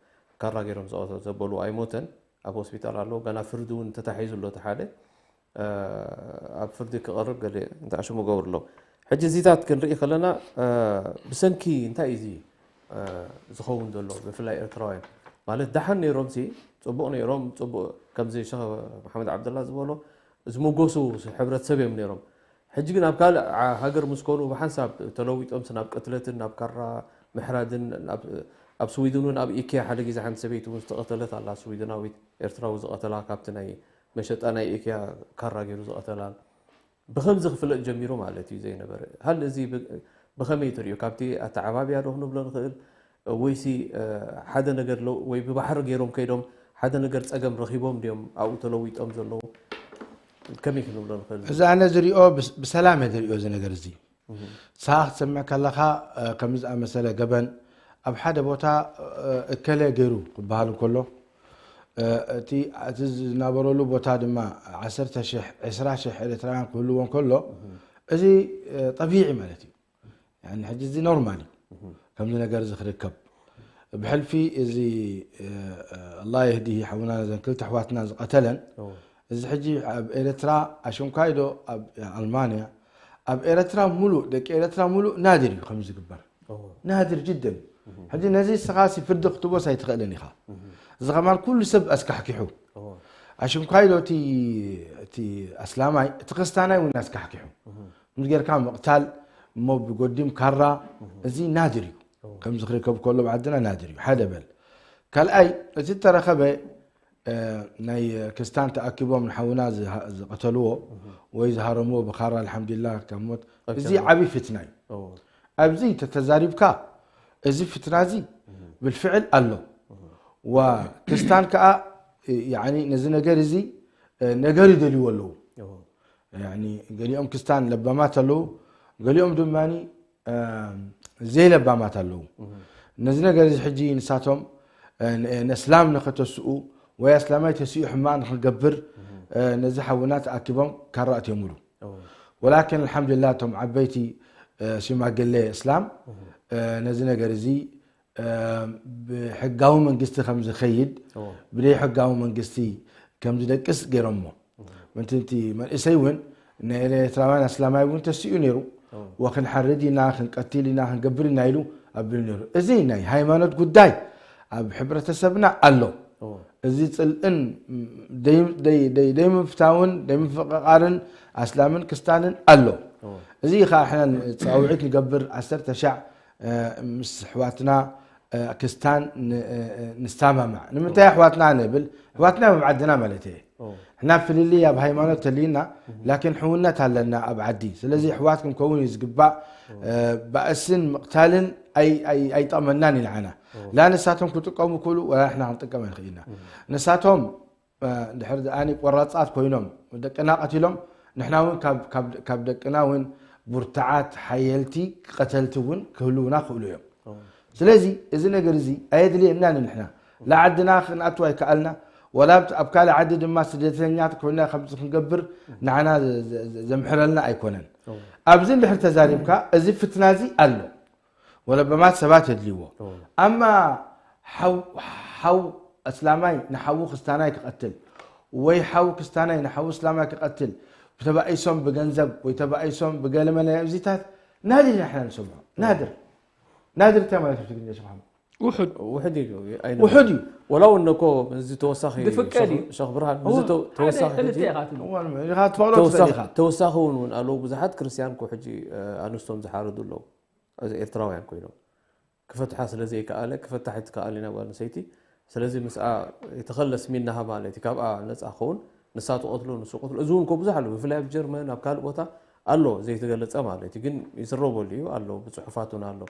ካራ ገይሮም ዝቐተሉ ዘበሉ ኣይሞተን ኣብ ሆስፒታል ኣሎ ገና ፍርዲ እውን ተታሒዙ ኣሎ እቲ ሓደ እ፣ ኣብ ፍርዲ ክቐርብ ገለ እንተኣሽሙ ገብሩ ኣሎ ሕጂ እዚታት ክንርኢ ከለና እ፣ ብሰንኪ እንታይ እዩ እዚ እ፣ ዝኸውን ዘሎ ብፍላይ ኤርትራውያን ማለት ደሓን ነይሮም ሲ ፅቡቕ ነይሮም ፅቡቕ ከምዚ ሸኽ መሓመድ ዓብደላ ዝበሎ ዝምጎሱ ሕብረተሰብ እዮም ነይሮም ሕጂ ግን ኣብ ካልእ ዓ- ሃገር ምስ ኮኑ ብሓንሳብ ተለዊጦም ናብ ቅትለትን ናብ ካራ ምሕራድን ናብ- ኣብ ስዊድን እውን ኣብ ኢኪያ ሓደ ግዜ ሓንቲ ሰበይቲ እውን ዝተቐተለት ኣላ ስዊድናዊት ኤርትራዊ ዝቐተላ ካብቲ ናይ መሸጣ ናይ ኢኪያ ካራ ገይሩ ዝቐተላን ብኸምዚ ክፍለጥ ጀሚሩ ማለት እዩ ዘይነበረ ሃል እዚ ብ- ብኸመይ ትሪኦ ካብቲ ኣተዓባብያ ዶ ክንብሎ ንኽእል ወይሲ እ፣ ሓደ ነገር ሎ- ወይ ብባሕሪ ገይሮም ከይዶም ሓደ ነገር ፀገም ረኺቦም ድዮም ኣብኡ ተለዊጦም ዘለዉ ከመይ ክንብሎ ንኽእል እዚ ኣነ ዝሪኦ ብስ- ብሰላም እየ ዝሪኦ እዚ ነገር እዚ ንስኻ ክትሰምዕ ከለኻ፣ እ፣ ከምዚ ዝኣመሰለ ገበን ኣብ ሓደ ቦታ፣ እ፣ እከለ ገይሩ ክበሃል እንከሎ፣ እ፣ እቲ፣ እቲ ዝነበረሉ ቦታ ድማ ዓሰርተ ሽሕ፣ ዕስራ ሽሕ ኤርትራውያን ክህልዎ እንከሎ፣ እዚ፣ እ፣ ጠቢዒ ማለት እዩ። ያኒ ሕጂ እዚ ኖርማል እዩ። ከምዚ ነገር እዚ ክርከብ። ብሕልፊ እዚ፣ እ፣ እ፣ ኣላህ የህዲሂ ሓውና ነዘን ክልተ ኣሕዋትና ዝቐተለን፣ እዎ። እዚ ሕጂ ኣብ ኤርትራ ኣሽንኳይ ዶ ኣብ ኣልማንያ፣ ኣብ ኤርትራ ሙሉእ፣ ደቂ ኤርትራ ሙሉእ ናድር እዩ ከምዚ ዝግበር። እዎ። ናድር ጅደን እዩ። ሕጂ ነዚ ንስኻ ሲ ፍርዲ ክትቦስ ኣይትኽእልን ኢኻ። እዚ ከማን ኩሉ ሰብ ኣስካሕኪሑ። እዎ። ኣሽንኳይ ዶ እቲ፣ እቲ ኣስላማይ፣ እቲ ክርስታናይ እውን ኣስካሕኪሑ። ምስ ጌርካ ምቕታል እሞ ብጎዲም ካራ፣ እዚ ናድር እዩ። ከምዚ ክርከብ ከሎ ኣብ ዓድና ናድር እዩ። ሓደ በል። ካልኣይ፣ እቲ እተረኸበ፣ እ፣ ናይ ክስታን ተኣኪቦም ንሓውና ዝሃ-፣ ዝቐተልዎ ወይ ዝሃረምዎ ብኻራ፣ ኣልሓምዱሊላህ፣ ካብ ሞት፣ እዚ ዓብዪ ፍትና እዩ። እዎ። ኣብዚ ተተዛሪብካ፣ እዚ ፍትና እዚ ብልፍዕል ኣሎ። ወክስታን ከኣ፣ ያኒ፣ ነዚ ነገር እዚ፣ እ፣ ነገር ይደልይዎ ኣለዉ። እዎ። ያኒ፣ ገሊኦም ክስታን ለባማት ኣለዉ፣ ገሊኦም ድማ፣ እ፣ ዘይለባማት ኣለዉ። ነዚ ነገር እዚ ሕጂ ንሳቶም፣ እ፣ ን-፣ ነስላም ንኸተስኡ ወይ ኣስላማይ ተሲኡ ሕማቕ ንኽገብር፣ እ፣ ነዚ ሓውና ተኣኪቦም ካራ ኣትዮምሉ። እዎ። ወላኪን ኣልሓምዱሊላህ እቶም ዓበይቲ፣ እ፣ ሽማግሌ እስላም፣ እ፣ ነዚ ነገር እዚ፣ እ፣ ብሕጋዊ መንግስቲ ከም ዝኸይድ፣ እዎ። ብደይ ሕጋዊ መንግስቲ ከም ዝደቅስ ገይሮሞ። ምእንቲ እቲ መንእሰይ እውን ናይ ኤርትራውያን ኣስላማይ እውን ተሲኡ ነይሩ። እዎ። ወክንሓርድ ኢና፣ ክንቀትል ኢና፣ ክንገብር ኢና ኢሉ ኣቢሉ ነይሩ። እዚ ናይ ሃይማኖት ጉዳይ ኣብ ሕብረተሰብና ኣሎ። እዎ። እዚ ጽልእን ደይ-፣ ደይ-፣ ደይ-፣ ደይምፍታውን ደይምፍቕቓርን ኣስላምን ክስታንን ኣሎ። እዎ። እዚ ኸዓ ሕና ጻውዒት ንገብር ዓሰርተ ሻዕ፣ እ፣ ምስ ኣሕዋትና፣ እ፣ ክስታን ን-፣ እ፣ እ፣ ንሰማማዕ። ንምንታይ ኣሕዋትና ንብል? ኣሕዋትና እዮም ኣብ ዓድና ማለት እየ። እዎ። ሕና ፍልልይ ኣብ ሃይማኖት ተልዩና፣ ላኪን ሕውነት ኣለና ኣብ ዓዲ። ስለዚ ኣሕዋት ክንከውን እዩ ዝግባእ። እዎ። እ፣ ባእስን ምቕታልን ኣይ-፣ ኣይ-፣ ኣይጠቕመናን እዩ ንዓና። እዎ። ላ ንሳቶም ክጥቀሙ ክእሉ፣ ወላ ንሕና ክንጥቀም ኣይንኽእል ኢና። እዎ። ንሳቶም፣ እ፣ ድሕሪ ደኣኒ ቆራጻት ኮይኖም ደቅና ቀቲሎም፣ ንሕና እውን ካብ፣ ካብ፣ ካብ ደቅና እውን ብርቱዓት ሓየልቲ ቀተልቲ እውን ክህልውና ክእሉ እዮም። እዎ። ስለዚ እዚ ነገር እዚ ኣየድልየናን ንሕና። ላዓድና ክንኣቱ ኣይከኣልና፣ ወላ ኣብ፣ ኣብ ካልእ ዓዲ ድማ ስደተኛት ኮይና ከምዚ ክንገብር ንዓና ዘ-፣ ዘ-፣ ዘ-፣ ዘምሕረልና ኣይኮነን። እዎ። ኣብዚ እንድሕር ተዛሪብካ፣ እዚ ፍትና እዚ ኣሎ። ወለበማት ሰባት የድልይዎ። እዎ። ኣማ ሓው፣ ሓው እስላማይ ንሓው ክስታናይ ክቐትል፣ ወይ ሓው ክስታናይ ንሓው እስላማይ ክቐትል፣ ተባኢሶም ብገንዘብ ወይ ተባኢሶም ብገለመለ እዚታት ናድር ኢና ንሕና ንሰምዖ። ናድር። ናድር እንታይ ማለት እዩ ብትግርኛ ሸኽ መሓመድ? ውሑድ። ውሑድ እዩ፣ ኣይነበረን። ውሑድ እዩ። ወላ እውን እኮ እዚ ተወሳኺ ድፍቀድ ሸኽ፣ እዩ። ሸኽ ብርሃን፣ እዚ እዋ፣ ተ-፣ ሓደ ተወሳኺ ክልተ ሕጂ ኢኻ ትብል። እዋ፣ ኢኻ ትፈቕዶ ትኽእል ተወሳኺ፣ ኢኻ። ተወሳኺ እውን፣ እውን ኣለዉ ብዙሓት ክርስትያን እኮ ሕጂ፣ እ፣ ኣንስቶም ዝሓረዱ ኣለዉ። እዚ ኤርትራውያን ኮይኖም። ክፈትሓ ስለ ዘይከኣለ፣ ክፈትሕ ኣይትከኣልን እያ ጓል ኣንስተይቲ። ስለዚ ምስኣ የተኸለስ ሚናሃ ማለት እዩ። ካብኣ ነጻ ክኸውን፣ ንሳ ትቐትሎ፣ ንሱ ቀትሎ። እዚ እውን እኮ ብዙሕ ኣሎ። ብፍላይ ኣብ ጀርመን፣ ኣብ ካልእ ቦታ ኣሎ ዘይተገለጸ ማለት እዩ። ግን ይዝረበሉ እዩ ኣሎ፣ ብጽሑፋት እውን ኣሎ።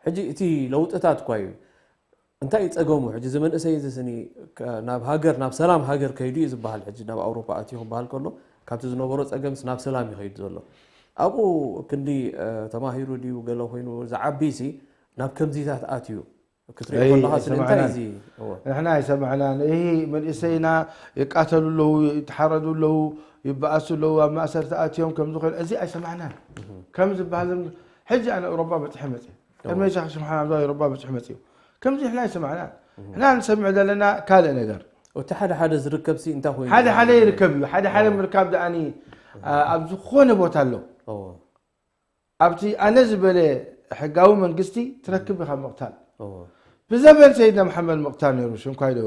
ሕጂ እቲ ለውጥታት እኳ እዩ። እንታይ እዩ ጸገሙ? ሕጂ እዚ መንእሰይ እዚ ስኒ ከ-፣ ናብ ሃገር፣ ናብ ሰላም ሃገር ከይዱ እዩ ዝበሃል። ሕጂ ናብ ኣውሮፓ ኣትዩ ክበሃል ከሎ፣ ካብቲ ዝነበሮ ጸገምስ ናብ ሰላም እዩ ከይዱ ዘሎ። ኣብኡ ክንዲ፣ እ፣ ተማሂሩ ድዩ ገለ ኮይኑ ዝዓቢ ሲ ናብ ከምዚታት ኣትዩ ክትሪኦ ኣይ፣ ከለኻ ስለ እንታይ ኣይሰማዕናን። እዚ? እወ። ንሕና ኣይሰማዕናን። ይህ መንእሰይና ይቃተሉ ኣለዉ፣ ይተሓረዱ ኣለዉ፣ ይበኣሱ ኣለዉ፣ ኣብ ማእሰርቲ ኣትዮም ከም ዝኾነ፣ እዚ ኣይሰማዕናን። ከም ዝበሃል ዘም-፣ ሕጂ ኣነ ኣውሮፓ በጺሐ መጽየ። እወ። ቅድሚ ሻኽ ሽምሓን ኣብዛ ኣውሮፓ በጺሑ መጽዩ። ከምዚ ንሕና ኣይሰማዕናን። ንሕና ንሰምዕ ዘለና ካልእ ነገር። እቲ ሓደ ሓደ ዝርከብ ሲ እንታይ ኮይኑ ሓደ እዩ? ሓደ ይርከብ እዩ። ሓደ ሓደ እወ። ምርካብ ደኣኒ፣ አ-፣ ኣብ ዝኾነ ቦታ ኣሎ። እወ። ኣብቲ ኣነ ዝበለ ሕጋዊ መንግስቲ ትረክብ ኢኻ ምቕታል። እዎ። ብዘበን ሰይድና መሓመድ ምቕታል ነይሩ፣ ሽንኳይ ዶ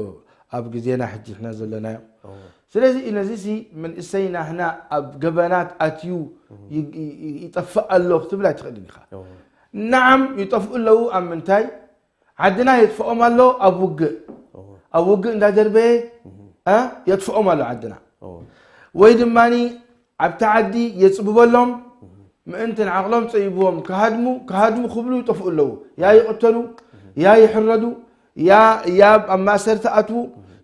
ኣብ ግዜና ሕጂ ንሕና ዘለናዮ። እዎ። ስለዚ ነዚሲ መንእሰይ ናህና ኣብ ገበናት ኣትዩ እዎ። ይ-፣ ይ-፣ ይ-፣ ይጠፍእ ኣሎ ክትብል ኣይትኽእልን ኢኻ። እዎ። ነዓም ይጠፍኡ ኣለዉ። ኣብ ምንታይ? ዓድና የጥፍኦም ኣሎ ኣብ ውግእ። እዎ። ኣብ ውግእ እንዳደርበየ፣ እዎ። እ፣ የጥፍኦም ኣሎ ዓድና። እዎ። ወይ ድማኒ ኣብቲ ዓዲ የጽብበሎም፣ ምእንቲ ንዓቕሎም ጸቢብዎም ክሃድሙ፣ ክሃድሙ ክብሉ ይጠፍኡ ኣለዉ። ያ ይቕተሉ፣ ያ ይሕረዱ፣ ያ፣ ያ ኣብ ማእሰርቲ ኣትዉ፣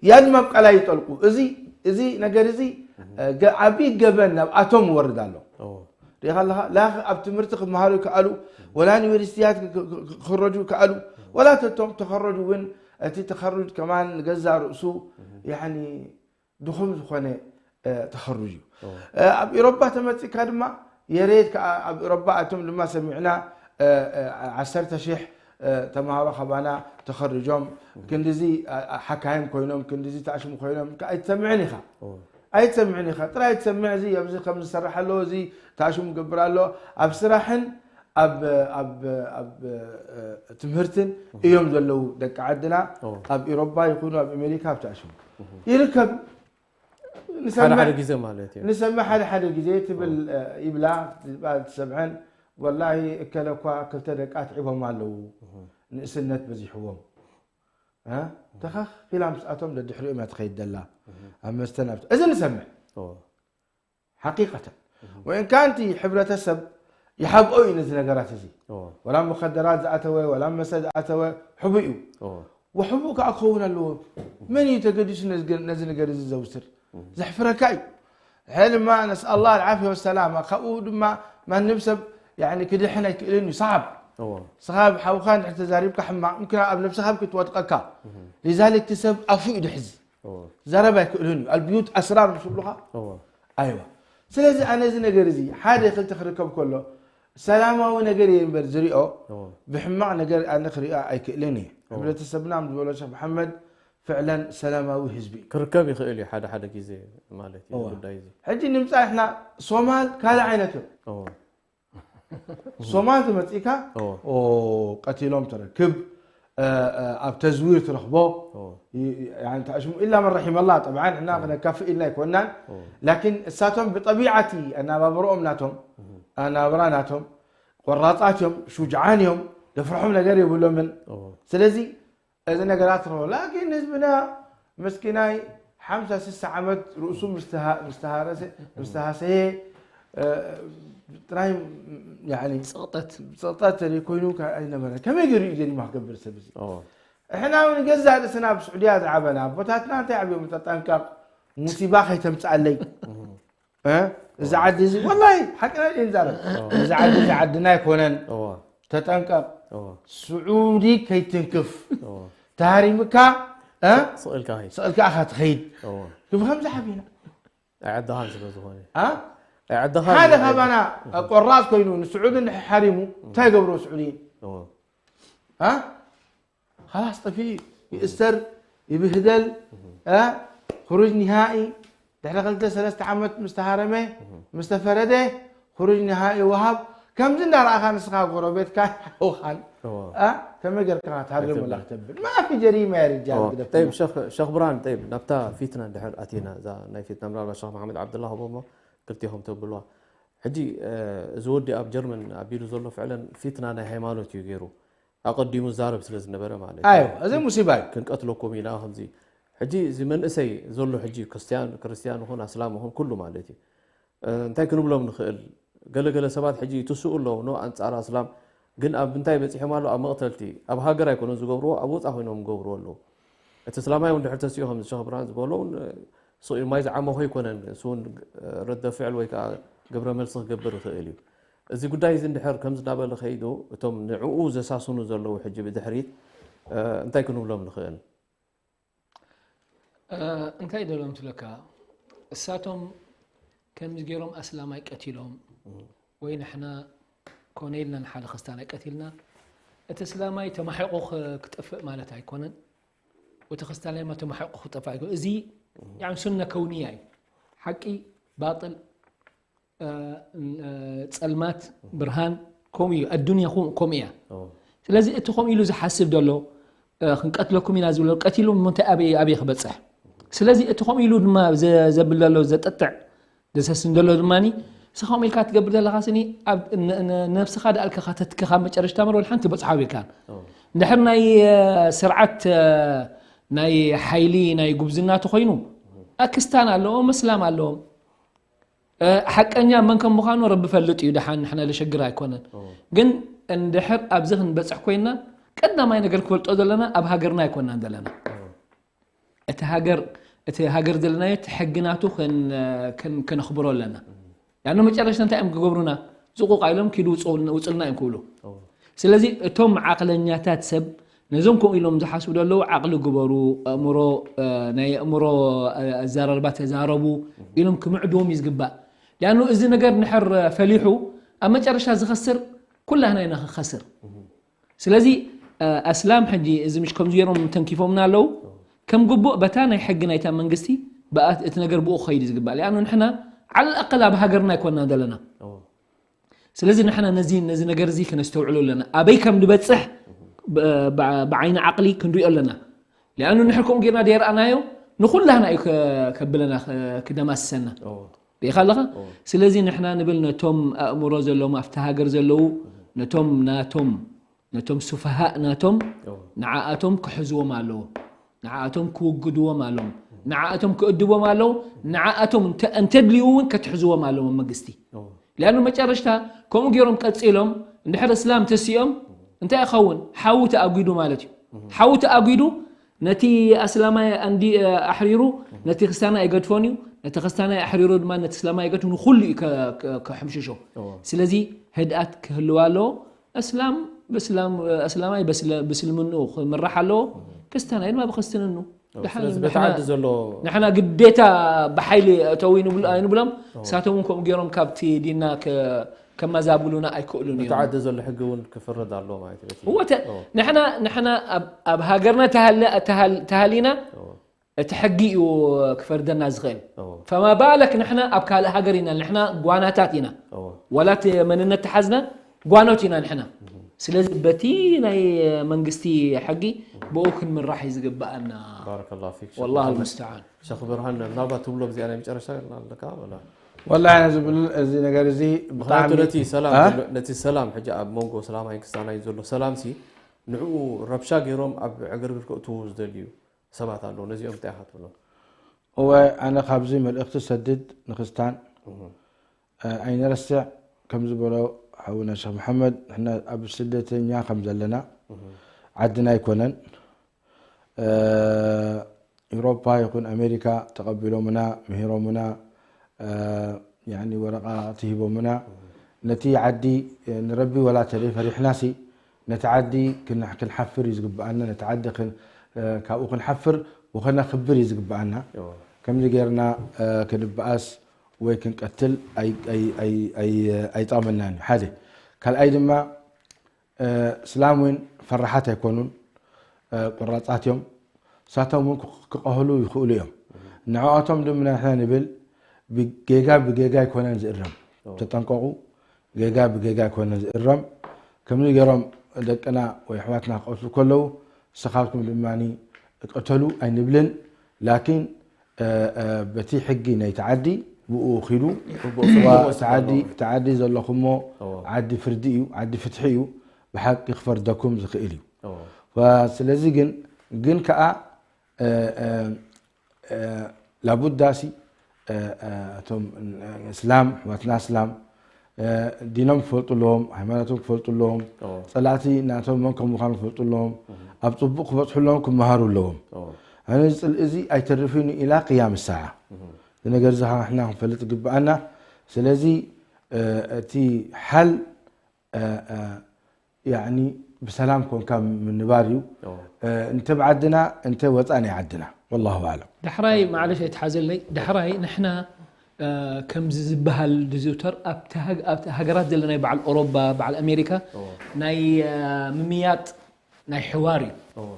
ያ ድማ ኣብ ቀላይ ይጠልቁ። እዚ፣ እዚ ነገር እዚ፣ እ፣ ገ-፣ ዓቢ ገበን ናብኣቶም ይወርድ ኣሎ። እዎ። ርኢኻ ኣለኻ ላ ኣብ ትምህርቲ ክመሃሩ ይከኣሉ ወላ ዩኒቨርሲቲያት ክኸረጁ ይከኣሉ ወላ ተቶም ተኸረጁ እውን እቲ ተኸሩጅ ከማን ንገዛ ርእሱ ድኹም ዝኾነ ተኸሩጅ እዩ ኣብ ኤሮፓ ተመፂካ ድማ የሬት ከዓ ኣብ ኤሮፓ ኣቶም ድማ ሰሚዕና ዓሰርተ ሽሕ ተምሃሮ ካባና ተኸርጆም ክንድዚ ሓካይም ኮይኖም ክንድዚ ተኣሽሙ ኮይኖም ኣይትሰምዕን ኢኻ ኣይትሰምዕን ኢኻ ጥራይ ትሰምዕ እዚ ኣብዚ ከም ዝሰራሕ ኣለዎ እዚ ተኣሽሙ ገብር ኣሎ ኣብ ስራሕን ኣብ ኣብ ኣብ ትምህርትን እዮም ዘለዉ ደቂ ዓድና ኣብ ኤሮፓ ይኹኑ ኣብ ኣሜሪካ ኣብ ተኣሽሙ ይርከብ ሓደ ሓደ ግዜ ማለት እዩ ንሰምዕ ሓደ ሓደ ግዜ ትብል ይብላ ትሰምዐን ወላሂ እከለ እኳ ክልተ ደቂ ኣትዒቦም ኣለዉ ንእስነት በዚሕዎም ተኸኺላ ምስኣቶም ደድሕሪኦም እያ ትኸይድ ዘላ ኣብ መስተን ኣብ እዚ ንሰምዕ ሓቂቀተን ወይን ካንቲ ሕብረተሰብ ይሓብኦ እዩ ነዚ ነገራት እዚ ወላ ሙኸደራት ዝኣተወ ወላ መሰ ዝኣተወ ሕቡ እዩ ወሕቡ ከዓ ክኸውን ኣለዎ መን እዩ ተገዲሱ ነዚ ነገር እዚ ዘውስድ ዘሕፍረካ እዩ ሕልማ ነስኣላ ዓፍያ ወሰላማ ካብኡ ድማ ማንም ሰብ ክድሕን ኣይክእልን እዩ ሰሓብ ስኻ ሓውካ እንድሕር ተዛሪብካ ሕማቕ ምክና ኣብ ነብስኻ ክትወድቀካ ሊዛሊክ እቲ ሰብ ኣፉ እዩ ድሕዚ ዘረብ ኣይክእልን እዩ ኣልብዩት ኣስራር ምስ ብሉኻ ኣይዋ ስለዚ ኣነ እዚ ነገር እዚ ሓደ ክልተ ክርከብ ከሎ ሰላማዊ ነገር እየ እምበር ዝሪኦ ብሕማቕ ነገር ኣነ ክሪኦ ኣይክእልን እየ ሕብረተሰብና ምስ ዝበሎ ሸክ መሓመድ ፍዕለን ሰላማዊ ህዝቢ እዩ ክርከብ ይኽእል እዩ ሓደ ሓደ ግዜ ማለት እዩ ጉዳይ እዚ ሕጂ ንምፃ ንሕና ሶማል ካልእ ዓይነት እዮም ሶማል ትመፂእካ ቀቲሎም ተረክብ ኣብ ተዝዊር ትረኽቦ ተሽሙ ኢላ መን ረሒመላ ጠብዓን ሕና ክነካፍእ ኢልና ኣይኮናን ላኪን እሳቶም ብጠቢዓቲ ኣናባብረኦም ናቶም ኣናብራ ናቶም ቆራፃት እዮም ሹጅዓን እዮም ዘፍርሖም ነገር የብሎምን ስለዚ እዚ ነገራት ረኸቡ ላኪን ህዝብና ምስኪናይ ሓምሳ ስሳ ዓመት ርእሱ ምስተሃሰየ ጥራይ ፀቕጠት ተለይ ኮይኑ ኣይነበረ ከመይ ገይሩ እዩ ገዲማ ክገብር ሰብ እዚ እሕና እውን ገዛ ርእስና ኣብ ስዑድያ ዝዓበና ኣቦታትና እንታይ ዓብዮም ተጠንቀቕ ሙሲባ ከይተምፅኣለይ እዚ ዓዲ እዚ ወላሂ ሓቅና ድየ ንዛረብ እዚ ዓዲ እዚ ዓድና ኣይኮነን ተጠንቀቕ ስዑዲ ከይትንክፍ ተሃሪምካ ስቕልካ ኢኻ ትኸይድ ክብኸም ዝሓቢና ኣይዕድኻን ስለ ዝኾነ ሓደ ካባና ቆራፅ ኮይኑ ንስዑዲ እንድሕር ሓሪሙ እንታይ ገብሮ ስዑዲ خلاص ጠፊኡ ይእሰር ይብህደል እ፣ خروج نهائي ድሕሪ ክልተ ሰለስተ ዓመት ምስ ተሃረመ ምስ ተፈረደ خروج نهائي ይወሃብ ከምዚ እንዳረኣኻ ንስኻ ጎረቤትካ ሓውኻን እ፣ ከመይ ጌርካ ክትሃርም ወላ ክተብል ما في جريمة يا رجال ግደፍ طيب شيخ شيخ برهان طيب ናብታ ፊትና ድሕር ኣቲና እዛ ናይ ፊትና ምናልባት ሸኽ መሓመድ ዓብድላ ክቦሞ ክልቲኹም ተብልዋ ሕጂ እዚ ወዲ ኣብ ጀርመን ኣቢሉ ዘሎ ፍዕለን ፊትና ናይ ሃይማኖት እዩ ገይሩ ኣቐዲሙ ዛረብ ስለ ዝነበረ ማለት እዩ። ኣዮ እዚ ሙሲባ እዩ። ክንቀትለኩም ኢና ከምዚ ሕጂ እዚ መንእሰይ ዘሎ ሕጂ ክርስቲያን ክርስቲያን ይኹን ኣስላም ይኹን ኩሉ ማለት እዩ። እንታይ ክንብሎም ንኽእል? ገለ ገለ ሰባት ሕጂ ይትስኡ ኣለዉ ኖ ኣንጻር ኣስላም ግን ኣብ ምንታይ በጺሖም ኣለዉ ኣብ መቕተልቲ ኣብ ሃገር ኣይኮኑን ዝገብርዎ ኣብ ወጻኢ ኮይኖም ይገብርዎ ኣለዉ። እቲ እስላማይ እውን ድሕር ተሲኡ ከምዚ ሸኽ ብርሃን ዝበሎ እውን ስቕ ኢሉ ማይ ዝዓመኾ ኣይኮነን እሱ እውን ረደ ፍዕል ወይ ከዓ ግብረ መልሲ ክገብር ይኽእል እዩ። እዚ ጉዳይ እዚ እንድሕር ከምዚ እናበለ ከይዱ እቶም ንዕኡ ዘሳስኑ ዘለዉ ሕጂ ብድሕሪት እንታይ ክንብሎም ንኽእል? እንታይ ደሎም ትለካ እሳቶም ከምዚ ገይሮም ኣስላማይ ቀቲሎም ወይ ንሕና ኮነ ኢልና ንሓደ ክስታናይ ቀቲልና እቲ እስላማይ ተማሒቑ ክጠፍእ ማለት ኣይኮነን። እቲ ክስታናይ ማ ተማሒቑ ክጠፍእ ኣይኮነን። እዚ ሱነ ከውንያ እዩ። ሓቂ ባጥል ጸልማት ብርሃን ከምኡ እዩ ኣዱንያ ከምኡ እያ ስለዚ እቲ ከምኡ ኢሉ ዝሓስብ ዘሎ ክንቀትለኩም ኢና ዝብሎ ቀቲሉ ምንታይ ኣበይ ኣበይ ክበፅሕ ስለዚ እቲ ከምኡ ኢሉ ድማ ዘብል ዘሎ ዘጠጥዕ ዘሰስን ዘሎ ድማ ንስኻ ከምኡ ኢልካ ትገብር ዘለኻ ስኒ ነብስኻ ደኣልካ ከተትክኻ መጨረሽታ መር ወላ ሓንቲ በፅሖ ኣቢልካ እንድሕር ናይ ስርዓት ናይ ሓይሊ ናይ ጉብዝና ተኮይኑ ኣክስታን ኣለዎም መስላም ኣለዎም ሓቀኛ መን ከም ምዃኑ ረቢ ፈልጥ እዩ። ደሓን ንሕና ለሸግር ኣይኮነን። ግን እንድሕር ኣብዚ ክንበፅሕ ኮይና ቀዳማይ ነገር ክፈልጦ ዘለና ኣብ ሃገርና ኣይኮናን ዘለና። እቲ ሃገር እቲ ሃገር ዘለናዮ እቲ ሕጊ ናቱ ከነኽብሮ ኣለና። ያነ መጨረሽታ እንታይ እዮም ክገብሩና? ዝቑቕ ኢሎም ኪዱ ውፅኡልና- ውፅልና እዮም ክብሉ። ስለዚ እቶም ዓቕለኛታት ሰብ ነዞም ከምኡ ኢሎም ዝሓስቡ ዘለዉ ዓቕሊ ግበሩ፣ ኣእምሮ፣ እ፣ ናይ ኣእምሮ፣ እ፣ ኣዘራርባ ተዛረቡ ኢሎም ክምዕድዎም እዩ ዝግባእ። ሊኣኑ እዚ ነገር እንድሕር ፈሊሑ ኣብ መጨረሻ ዝኸስር ኩላህና ኢና ክኸስር። ስለዚ፣ እ፣ ኣስላም ሕጂ እዚ ምሽ ከምዚ ገይሮም ተንኪፎምና ኣለዉ። ከም ግቡእ በታ ናይ ሕጊ ናይታ መንግስቲ ብኣ- እቲ ነገር ብኡ ክኸይድ እዩ ዝግባእ። ሊኣኑ ንሕና ዓለል ኣቀል ኣብ ሃገርና ኣይኮንና ዘለና። ስለዚ ንሕና ነዚ ነዚ ነገር እዚ ክነስተውዕሎ ኣለና። ኣበይ ከም ዝበጽሕ ብ- ብ- ብዓይኒ ዓቕሊ ክንሪኦ ኣለና። ሊኣኑ ንሕር ከምኡ ጌርና ደይረኣናዮ ንኹላህና እዩ ከ- ከብለና ከ- ክደማስሰና። ሪኢኻ ኣለኻ? ስለዚ ንሕና ንብል ነቶም ኣእምሮ ዘለዎም ኣብቲ ሃገር ዘለዉ ነቶም ናቶም ነቶም ሱፈሃእ ናቶም ንዓኣቶም ክሕዝዎም ኣለዎም። ንዓኣቶም ክውግድዎም ኣለዎም። ንዓኣቶም ክእድቦም ኣለዎም። ንዓኣቶም እንተ- እንተድልዩ እውን ከትሕዝዎም ኣለዎም መንግስቲ። ሊኣኑ መጨረሽታ ከምኡ ገይሮም ቀጺሎም እንድሕር እስላም ተሲኦም እንታይ ይኸውን? ሓዊ ተኣጒዱ ማለት እዩ። ሓዊ ተኣጒዱ ነቲ ኣስላማይ ኣንዲ ኣሕሪሩ ነቲ ክስታናይ ኣይገድፎን እዩ። ነቲ ክስታናይ ኣሕሪሩ ድማ ነቲ እስላማይ ኣይገድፎ ንኹሉ እዩ ከ- ከ- ከሕምሽሾ። ስለዚ ህድኣት ክህልዋ ኣለዎ። እስላም ብእስላም ኣስላማይ በስለ- ብስልምንኡ ክምራሕ ኣለዎ። ክስታናይ ድማ ብክስትንኑ። ደሓን ስለዚ እዩ። በቲ ንሕና- ዓዲ ዘሎ ንሕና ግዴታ ብሓይሊ እተው ይንብሉ- ኣይንብሎም። ንሳቶም እውን ከምኡ ገይሮም ካብቲ ዲንና ከ- ከመዛብሉና ኣይክእሉን በቲ እዮም። ዓዲ ዘሎ ሕጊ እውን ክፍረድ ኣለዎ ማለት እዩ። በቲ- እወ፣ ተ- ንሕና ንሕና ኣብ- ኣብ ሃገርና ተሃለ- ተሃል- ተሃሊና እቲ ሕጊ እዩ ክፈርደና ዝኽእል። ፈማ ባለክ ንሕና ኣብ ካልእ ሃገር ኢና፣ ንሕና ጓናታት ኢና። ወላ እቲ መንነት ተሓዝና ጓኖት ኢና ንሕና። ስለዚ በቲ ናይ መንግስቲ ሕጊ ብኡ ክንምራሕ እዩ ዝግብኣና። ባረከላሁ ፊክ፣ ሸኽ ወላሁ ብርሃን። ልሙስተዓን። ሸኽ ብርሃን፣ ምናልባት ትብሎ ብዚኣ ናይ መጨረሻ ኣለካ ወላ? ወላሂ፣ ኣነ ዝብል እዚ ነገር እዚ ምኽንያቱ ብጣዕሚ ነቲ ሰላም እ? ዘሎ- ነቲ ሰላም ሕጂ ኣብ መንጎ ሰላማይን ክስታናይን ዘሎ ሰላምሲ ንዕኡ ረብሻ ገይሮም ኣብ ዕግርግር ከእትዉ ዝደልዩ ሰባት ኣለዉ። ነዚኦም እንታይ ኢኻ ትብሎም? እወ፣ ኣነ ካብዚ መልእኽቲ ሰድድ ንክስታን፣ እ፣ ኣይንረስዕ። ከም ዝበሎ ሓውና ሸኽ መሓመድ፣ ንሕና ኣብ ስደተኛ ከም ዘለና፣ ዓድና ኣይኮነን። እ፣ ኤውሮፓ ይኹን ኣሜሪካ ተቐቢሎምና፣ ምሂሮምና፣ እ፣ ያኒ ወረቓቕቲ ሂቦምና። ነቲ ዓዲ፣ እ፣ ንረቢ ወላ ተደይ ፈሪሕናሲ፣ ነቲ ዓዲ ክን- ክንሓፍር እዩ ዝግብኣና። ነቲ ዓዲ ክን- እ፣ ካብኡ ክንሓፍር ወኸነኽብር እዩ ዝግብኣና። እዎ። ከምዚ ጌርና፣ እ፣ ክንበኣስ ወይ ክንቀትል ኣይ- ኣይ- ኣይ- ኣይ- ኣይጠቕመናን እዩ። ሓደ። ካልኣይ ድማ፣ እ፣ እስላም እውን ፈራሓት ኣይኮኑን፣ እ፣ ቆራጻት እዮም። ንሳቶም እውን ክቕ- ክቐህሉ ይኽእሉ እዮም። ንዕኣቶም ድማ ንሕና ንብል፣ ብጌጋ ብጌጋ ኣይኮነን ዝእረም። እዎ። ተጠንቀቑ፣ ጌጋ ብጌጋ ኣይኮነን ዝእረም። ከምዚ ገይሮም ደቅና ወይ ኣሕዋትና ክቐትሉ ከለዉ፣ ንስኻትኩም ድማ ቅተሉ ኣይንብልን። ላኪን፣ እ፣ እ፣ በቲ ሕጊ ናይቲ ዓዲ ብኡ ኺዱ፣ ግቡእ ዋ፣ ፍርዲ እቲ ዓዲ- መስሎ እቲ ዓዲ ዘለኹሞ እዎ። ዓዲ ፍርዲ እዩ፣ ዓዲ ፍትሒ እዩ፣ ብሓቂ ክፈርደኩም ዝኽእል እዩ። እዎ። ዋ፣ ስለዚ ግን ግን ከኣ፣ እ፣ እ፣ እ፣ ላቡዳሲ፣ እ፣ እ፣ እቶም እስላም ኣሕዋትና እስላም፣ እ፣ ዲኖም ክፈልጡ ኣለዎም፣ ሃይማኖቶም ክፈልጡ ኣለዎም፣ እዎ። ጸላእቲ ናቶም መን ከም ምዃኑ ክፈልጡ ኣለዎም፣ ኣብ ጽቡቕ ክበጽሑ ኣለዎም፣ ክመሃሩ ኣለዎም። እዎ። ኣነ እዚ ጽልኢ እዚ ኣይተርፍን ኢላ ቅያም ሰዓ። እዚ ነገር እዚ ንሕና ክንፈልጥ ይግብኣና። ስለዚ፣ እ፣ እቲ ሓል፣ እ፣ እ፣ ያዕኒ ብሰላም ኮንካ ምንባር እዩ። እዎ። እ፣ እንተ ብዓድና፣ እንተ ወፃእ ናይ ዓድና። ወላሁ ኣዕለም። ዳሕራይ፣ ማዕለሽ ኣይትሓዘለይ፣ ዳሕራይ ንሕና፣ እ፣ ከምዚ ዝበሃል ዝዝውተር ኣብቲ ሃግ- ኣብቲ ሃገራት ዘለና ናይ በዓል ኦሮባ፣ በዓል ኣሜሪካ እዎ። ናይ፣ እ፣ ምምያጥ ናይ ሕዋር እዩ። እዎ።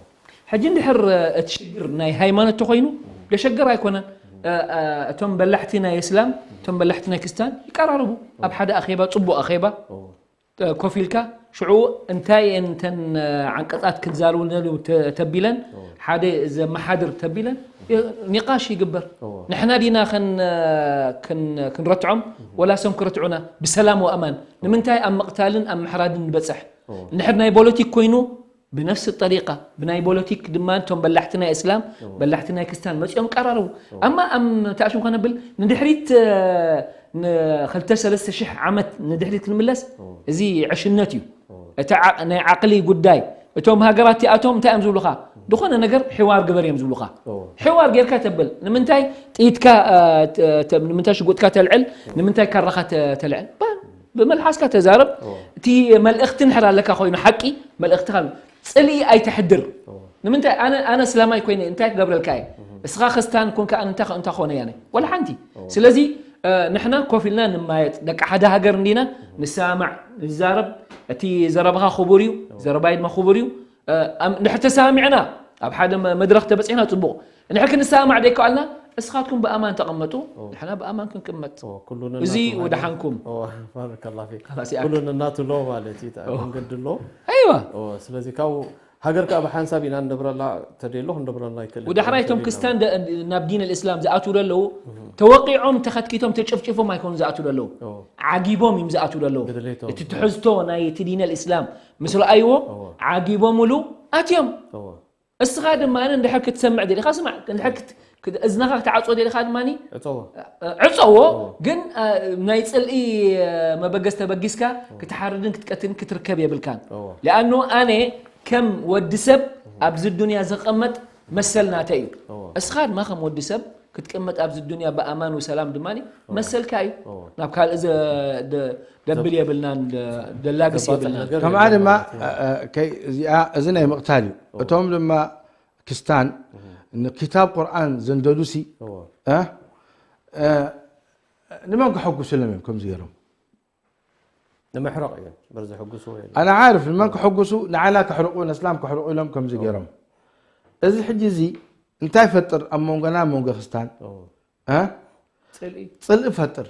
ሕጂ እንድሕር፣ እ፣ እቲ ሽግር ናይ ሃይማኖት ተኾይኑ፣ ደሸገር ኣይኮነን። እ፣ እ፣ እቶም በላሕቲ ናይ እስላም፣ እቶም በላሕቲ ናይ ክርስቲያን ይቀራረቡ። ኣብ ሓደ ኣኼባ፣ ጽቡቕ ኣኼባ፣ እዎ። ተ- ኮፍ ኢልካ ሽዑ እንታይ እየን እተን፣ እ፣ ዓንቀጻት ክዛረቡ ንደልዩ ተ- ተቢለን፣ እዎ። ሓደ ዘመሓድር ተቢለን፣ ይ- ኒቃሽ ይግበር። እዎ። ንሕና ዲና ከን- ከን- ክንረትዖም፣ ወላ ሰም ክረትዑና ብሰላም ወኣማን። ንምንታይ ኣብ ምቕታልን ኣብ ምሕራድን ንበጽሕ? እዎ። እንድሕር ናይ ፖለቲክ ኮይኑ ብነፍሲ ጠሪቃ፣ ብናይ ፖለቲክ ድማ እቶም በላሕቲ ናይ እስላም፣ እዎ። በላሕቲ ናይ ክርስቲያን መጺኦም ቀራረቡ። እዎ። ኣማ ኣም ተኣሽም ከነብል ንድሕሪት፣ እ፣ ንኽልተ ሰለስተ ሽሕ ዓመት ንድሕሪት ክንምለስ፣ እዎ። እዚ ዕሽነት እዩ። እዎ። እቲ ዓ- ናይ ዓቕሊ ጉዳይ፣ እቶም ሃገራት እቲኣቶም እንታይ እዮም ዝብሉኻ? ዝኾነ ነገር ሕዋር ግበር እዮም ዝብሉኻ። እዎ። ሕዋር ጌርካ ተብል። ንምንታይ ጥይትካ፣ እ፣ ተ- ተ- ንምንታይ ሽጉጥካ ተልዕል? ንምንታይ ካራኻ ተ- ተልዕል? ባ- ብመልሓስካ ተዛረብ። እቲ መልእኽቲ እንድሕር ኣለካ ኮይኑ ሓቂ፣ መልእኽትኻ ጽልኢ ኣይተሕድር። ንምንታይ? ኣነ ኣነ እስላማይ ኮይነ እንታይ ክገብረልካ እየ? እስኻ ክርስታን ኮንካ ኣነ እንታይ እንታይ ኮነ ያነ ወላ ሓንቲ። ስለዚ ንሕና ኮፍ ኢልና ንማየጥ፣ ደቂ ሓደ ሃገር እንዲና፣ ንሰማማዕ፣ ንዛረብ። እቲ ዘረባኻ ክቡር እዩ፣ ዘረባይ ድማ ክቡር እዩ። እንድሕር ተሰማሚዕና ኣብ ሓደ መድረኽ ተበፂሕና ፅቡቕ። እንድሕር ክንሰማማዕ ደይከኣልና እስኻትኩም ብኣማን ተቐመጡ፣ ንሕና ብኣማን ክንቅመጥ። እዚ ወደሓንኩም። ኩሉ ነናቱ ኣሎ ማለት እዩ። መንገዲ ኣሎ። ኣይዋ። ስለዚ ካብኡ ሃገር ከዓ ብሓንሳብ ኢና ንነብረላ፣ ተደሎ ክንነብረላ ይክእል። ወዳሕራይ እቶም ክስታን ናብ ዲን ኣልእስላም ዝኣትዉ ዘለዉ ተወቂዖም ተኸትኪቶም ተጨፍጭፎም ኣይኮኑ ዝኣትዉ ዘለዉ። ዓጊቦም እዮም ዝኣትዉ ዘለዉ። እቲ ትሕዝቶ ናይ እቲ ዲን ኣልእስላም ምስ ረኣይዎ ዓጊቦምሉ ኣትዮም። እስኻ ድማ እንድሕር ክትሰምዕ ደሊኻ ስማዕ፣ እንድሕር እዝንኻ ክትዓፅዎ ደሊኻ ድማ ዕፀዎ። ግን ናይ ፅልኢ መበገስ ተበጊስካ ክትሓርድን ክትቀትልን ክትርከብ የብልካን። ሊኣኑ ኣነ ከም ወዲ ሰብ ኣብዚ ዱንያ ዝቐመጥ መሰል ናተይ እዩ። እስኻ ድማ ከም ወዲ ሰብ ክትቅመጥ ኣብዚ ዱንያ ብኣማን ወሰላም ድማ መሰልካ እዩ። ናብ ካልእ ደብል የብልናን፣ ደላግስ የብልናን። ከምኣ ድማ እዚኣ እዚ ናይ ምቕታል እዩ። እቶም ድማ ክስታን ንኪታብ ቁርኣን ዘንደዱሲ ንመን ክሐጉስሎም እዮም ከምዚ ገይሮም? ንምሕራቕ እዮም በር ዘሐጉስዎ የለን። ኣነ ዓርፍ ንመን ክሕጉሱ ንዓና ክሕርቑ ነስላም ክሕርቑ ኢሎም ከምዚ ገይሮም። እዚ ሕጂ እዚ እንታይ ይፈጥር ኣብ መንጎና መንጎ ክስታን? እ? ጽልኢ ጽልኢ ይፈጥር፣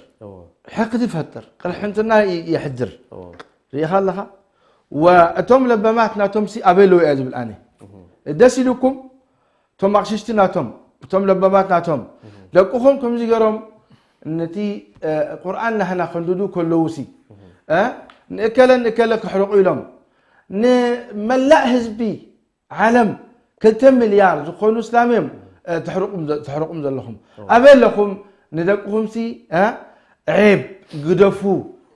ሕቅዲ ይፈጥር፣ ቅርሕንትና ይ- የሕድር። ርኢኻ ኣለኻ? ወእቶም ለበማት ናቶም ሲ ኣበይ ኣለዉ እያ ዝብል ኣነ። ደስ ኢሉኩም እቶም ኣቕሽሽቲ ናቶም እቶም ለበማት ናቶም ደቅኹም ከምዚ ገይሮም ነቲ እ፣ ቁርኣን ናህና ከንድዱ ከለዉ ሲ እ፣ ንእከለ ንእከለ ክሕርቑ ኢሎም ንመላእ ህዝቢ ዓለም ክልተ ሚልያር ዝኾኑ እስላም እዮም ተሕርቑም ዘለኹም። ኣበይ ኣለኹም ንደቅኹም ሲ ዔብ ግደፉ፣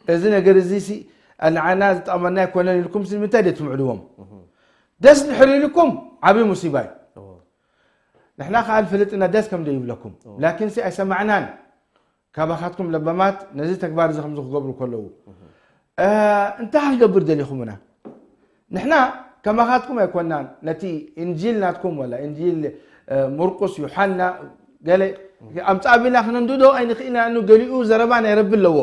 እዚ ነገር እዚ ሲ ንዓና ዝጠቕመና ኣይኮነን ኢልኩም ሲ ንምንታይ ደይ ትምዕድዎም? ደስ ድሕር ኢልኩም ዓብዪ ሙሲባ እዩ። ንሕና ከዓ ንፈልጥ ኢና ደስ ከም ደይብለኩም ላኪን ሲ ኣይሰማዕናን። ካባኻትኩም ለባማት ነዚ ተግባር እዚ ከምዚ ክገብሩ ከለዉ እንታይ ክንገብር ደሊኹምና? ንሕና ከማኻትኩም ኣይኮናን። ነቲ እንጂል ናትኩም ወላ እንጂል ሙርቁስ ዮሓና ገለ ኣምጻእ ቢልና ክነንድዶ ኣይንኽእልና። ገሊኡ ዘረባ ናይ ረቢ ኣለዎ።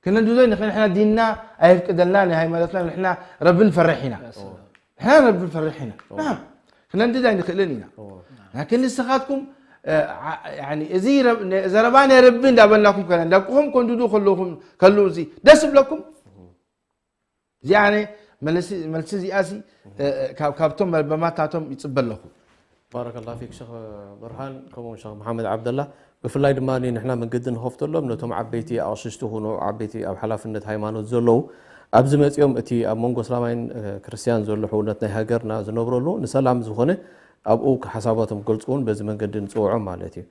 ክነንድዶ ንሕና ዲንና ኣየፍቅደልና ናይ ሃይማኖትና ንሕና ረቢ ንፈርሕ ኢና። ንሕና ረቢ ንፈርሕ ኢና። ናም ክነንድድ ኣይንኽእልን ኢና። ላኪን ንስኻትኩም እዚ ዘረባ ናይ ረቢ እንዳበልናኩም ከነ ደቅኹም ከንድዱ ከለኹም ከለዉ እዚ ደስ ይብለኩም። እዚኣ ኣነ መልሲ እዚኣ ሲ ካብቶም መርበማታቶም ይፅበ ኣለኹ። ባረከላ ፊክ ሸኽ ብርሃን ከምኡውን ሸኽ መሓመድ ዓብደላ ብፍላይ ድማ ንሕና መንገዲ ንኸፍተሎም ነቶም ዓበይቲ ኣቕሽሽቲ ኹኑ ዓበይቲ ኣብ ሓላፍነት ሃይማኖት ዘለዉ ኣብዚ መፂኦም እቲ ኣብ መንጎ እስላማይን ክርስትያን ዘሎ ሕውነት ናይ ሃገርና ዝነብረሉ ንሰላም ዝኾነ ኣብኡ ሓሳባቶም ክገልፁ እውን በዚ መንገዲ ንፅውዖም ማለት እዩ።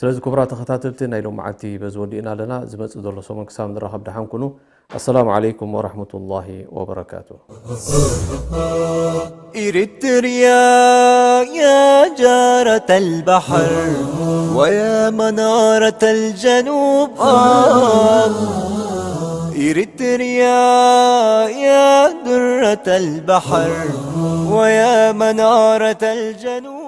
ስለዚ ክቡራት ተኸታተልቲ ናይ ሎም መዓልቲ በዚ ወዲእና ኣለና። ዝመፅእ ዘሎ ሰሙን ክሳብ ንራኸብ ደሓን ኩኑ። ኣሰላሙ ዓለይኩም ወራህመቱላሂ ወበረካቱ። إريتريا يا جارة البحر ويا منارة الجنوب آه. إريتريا يا درة البحر ويا منارة الجنوب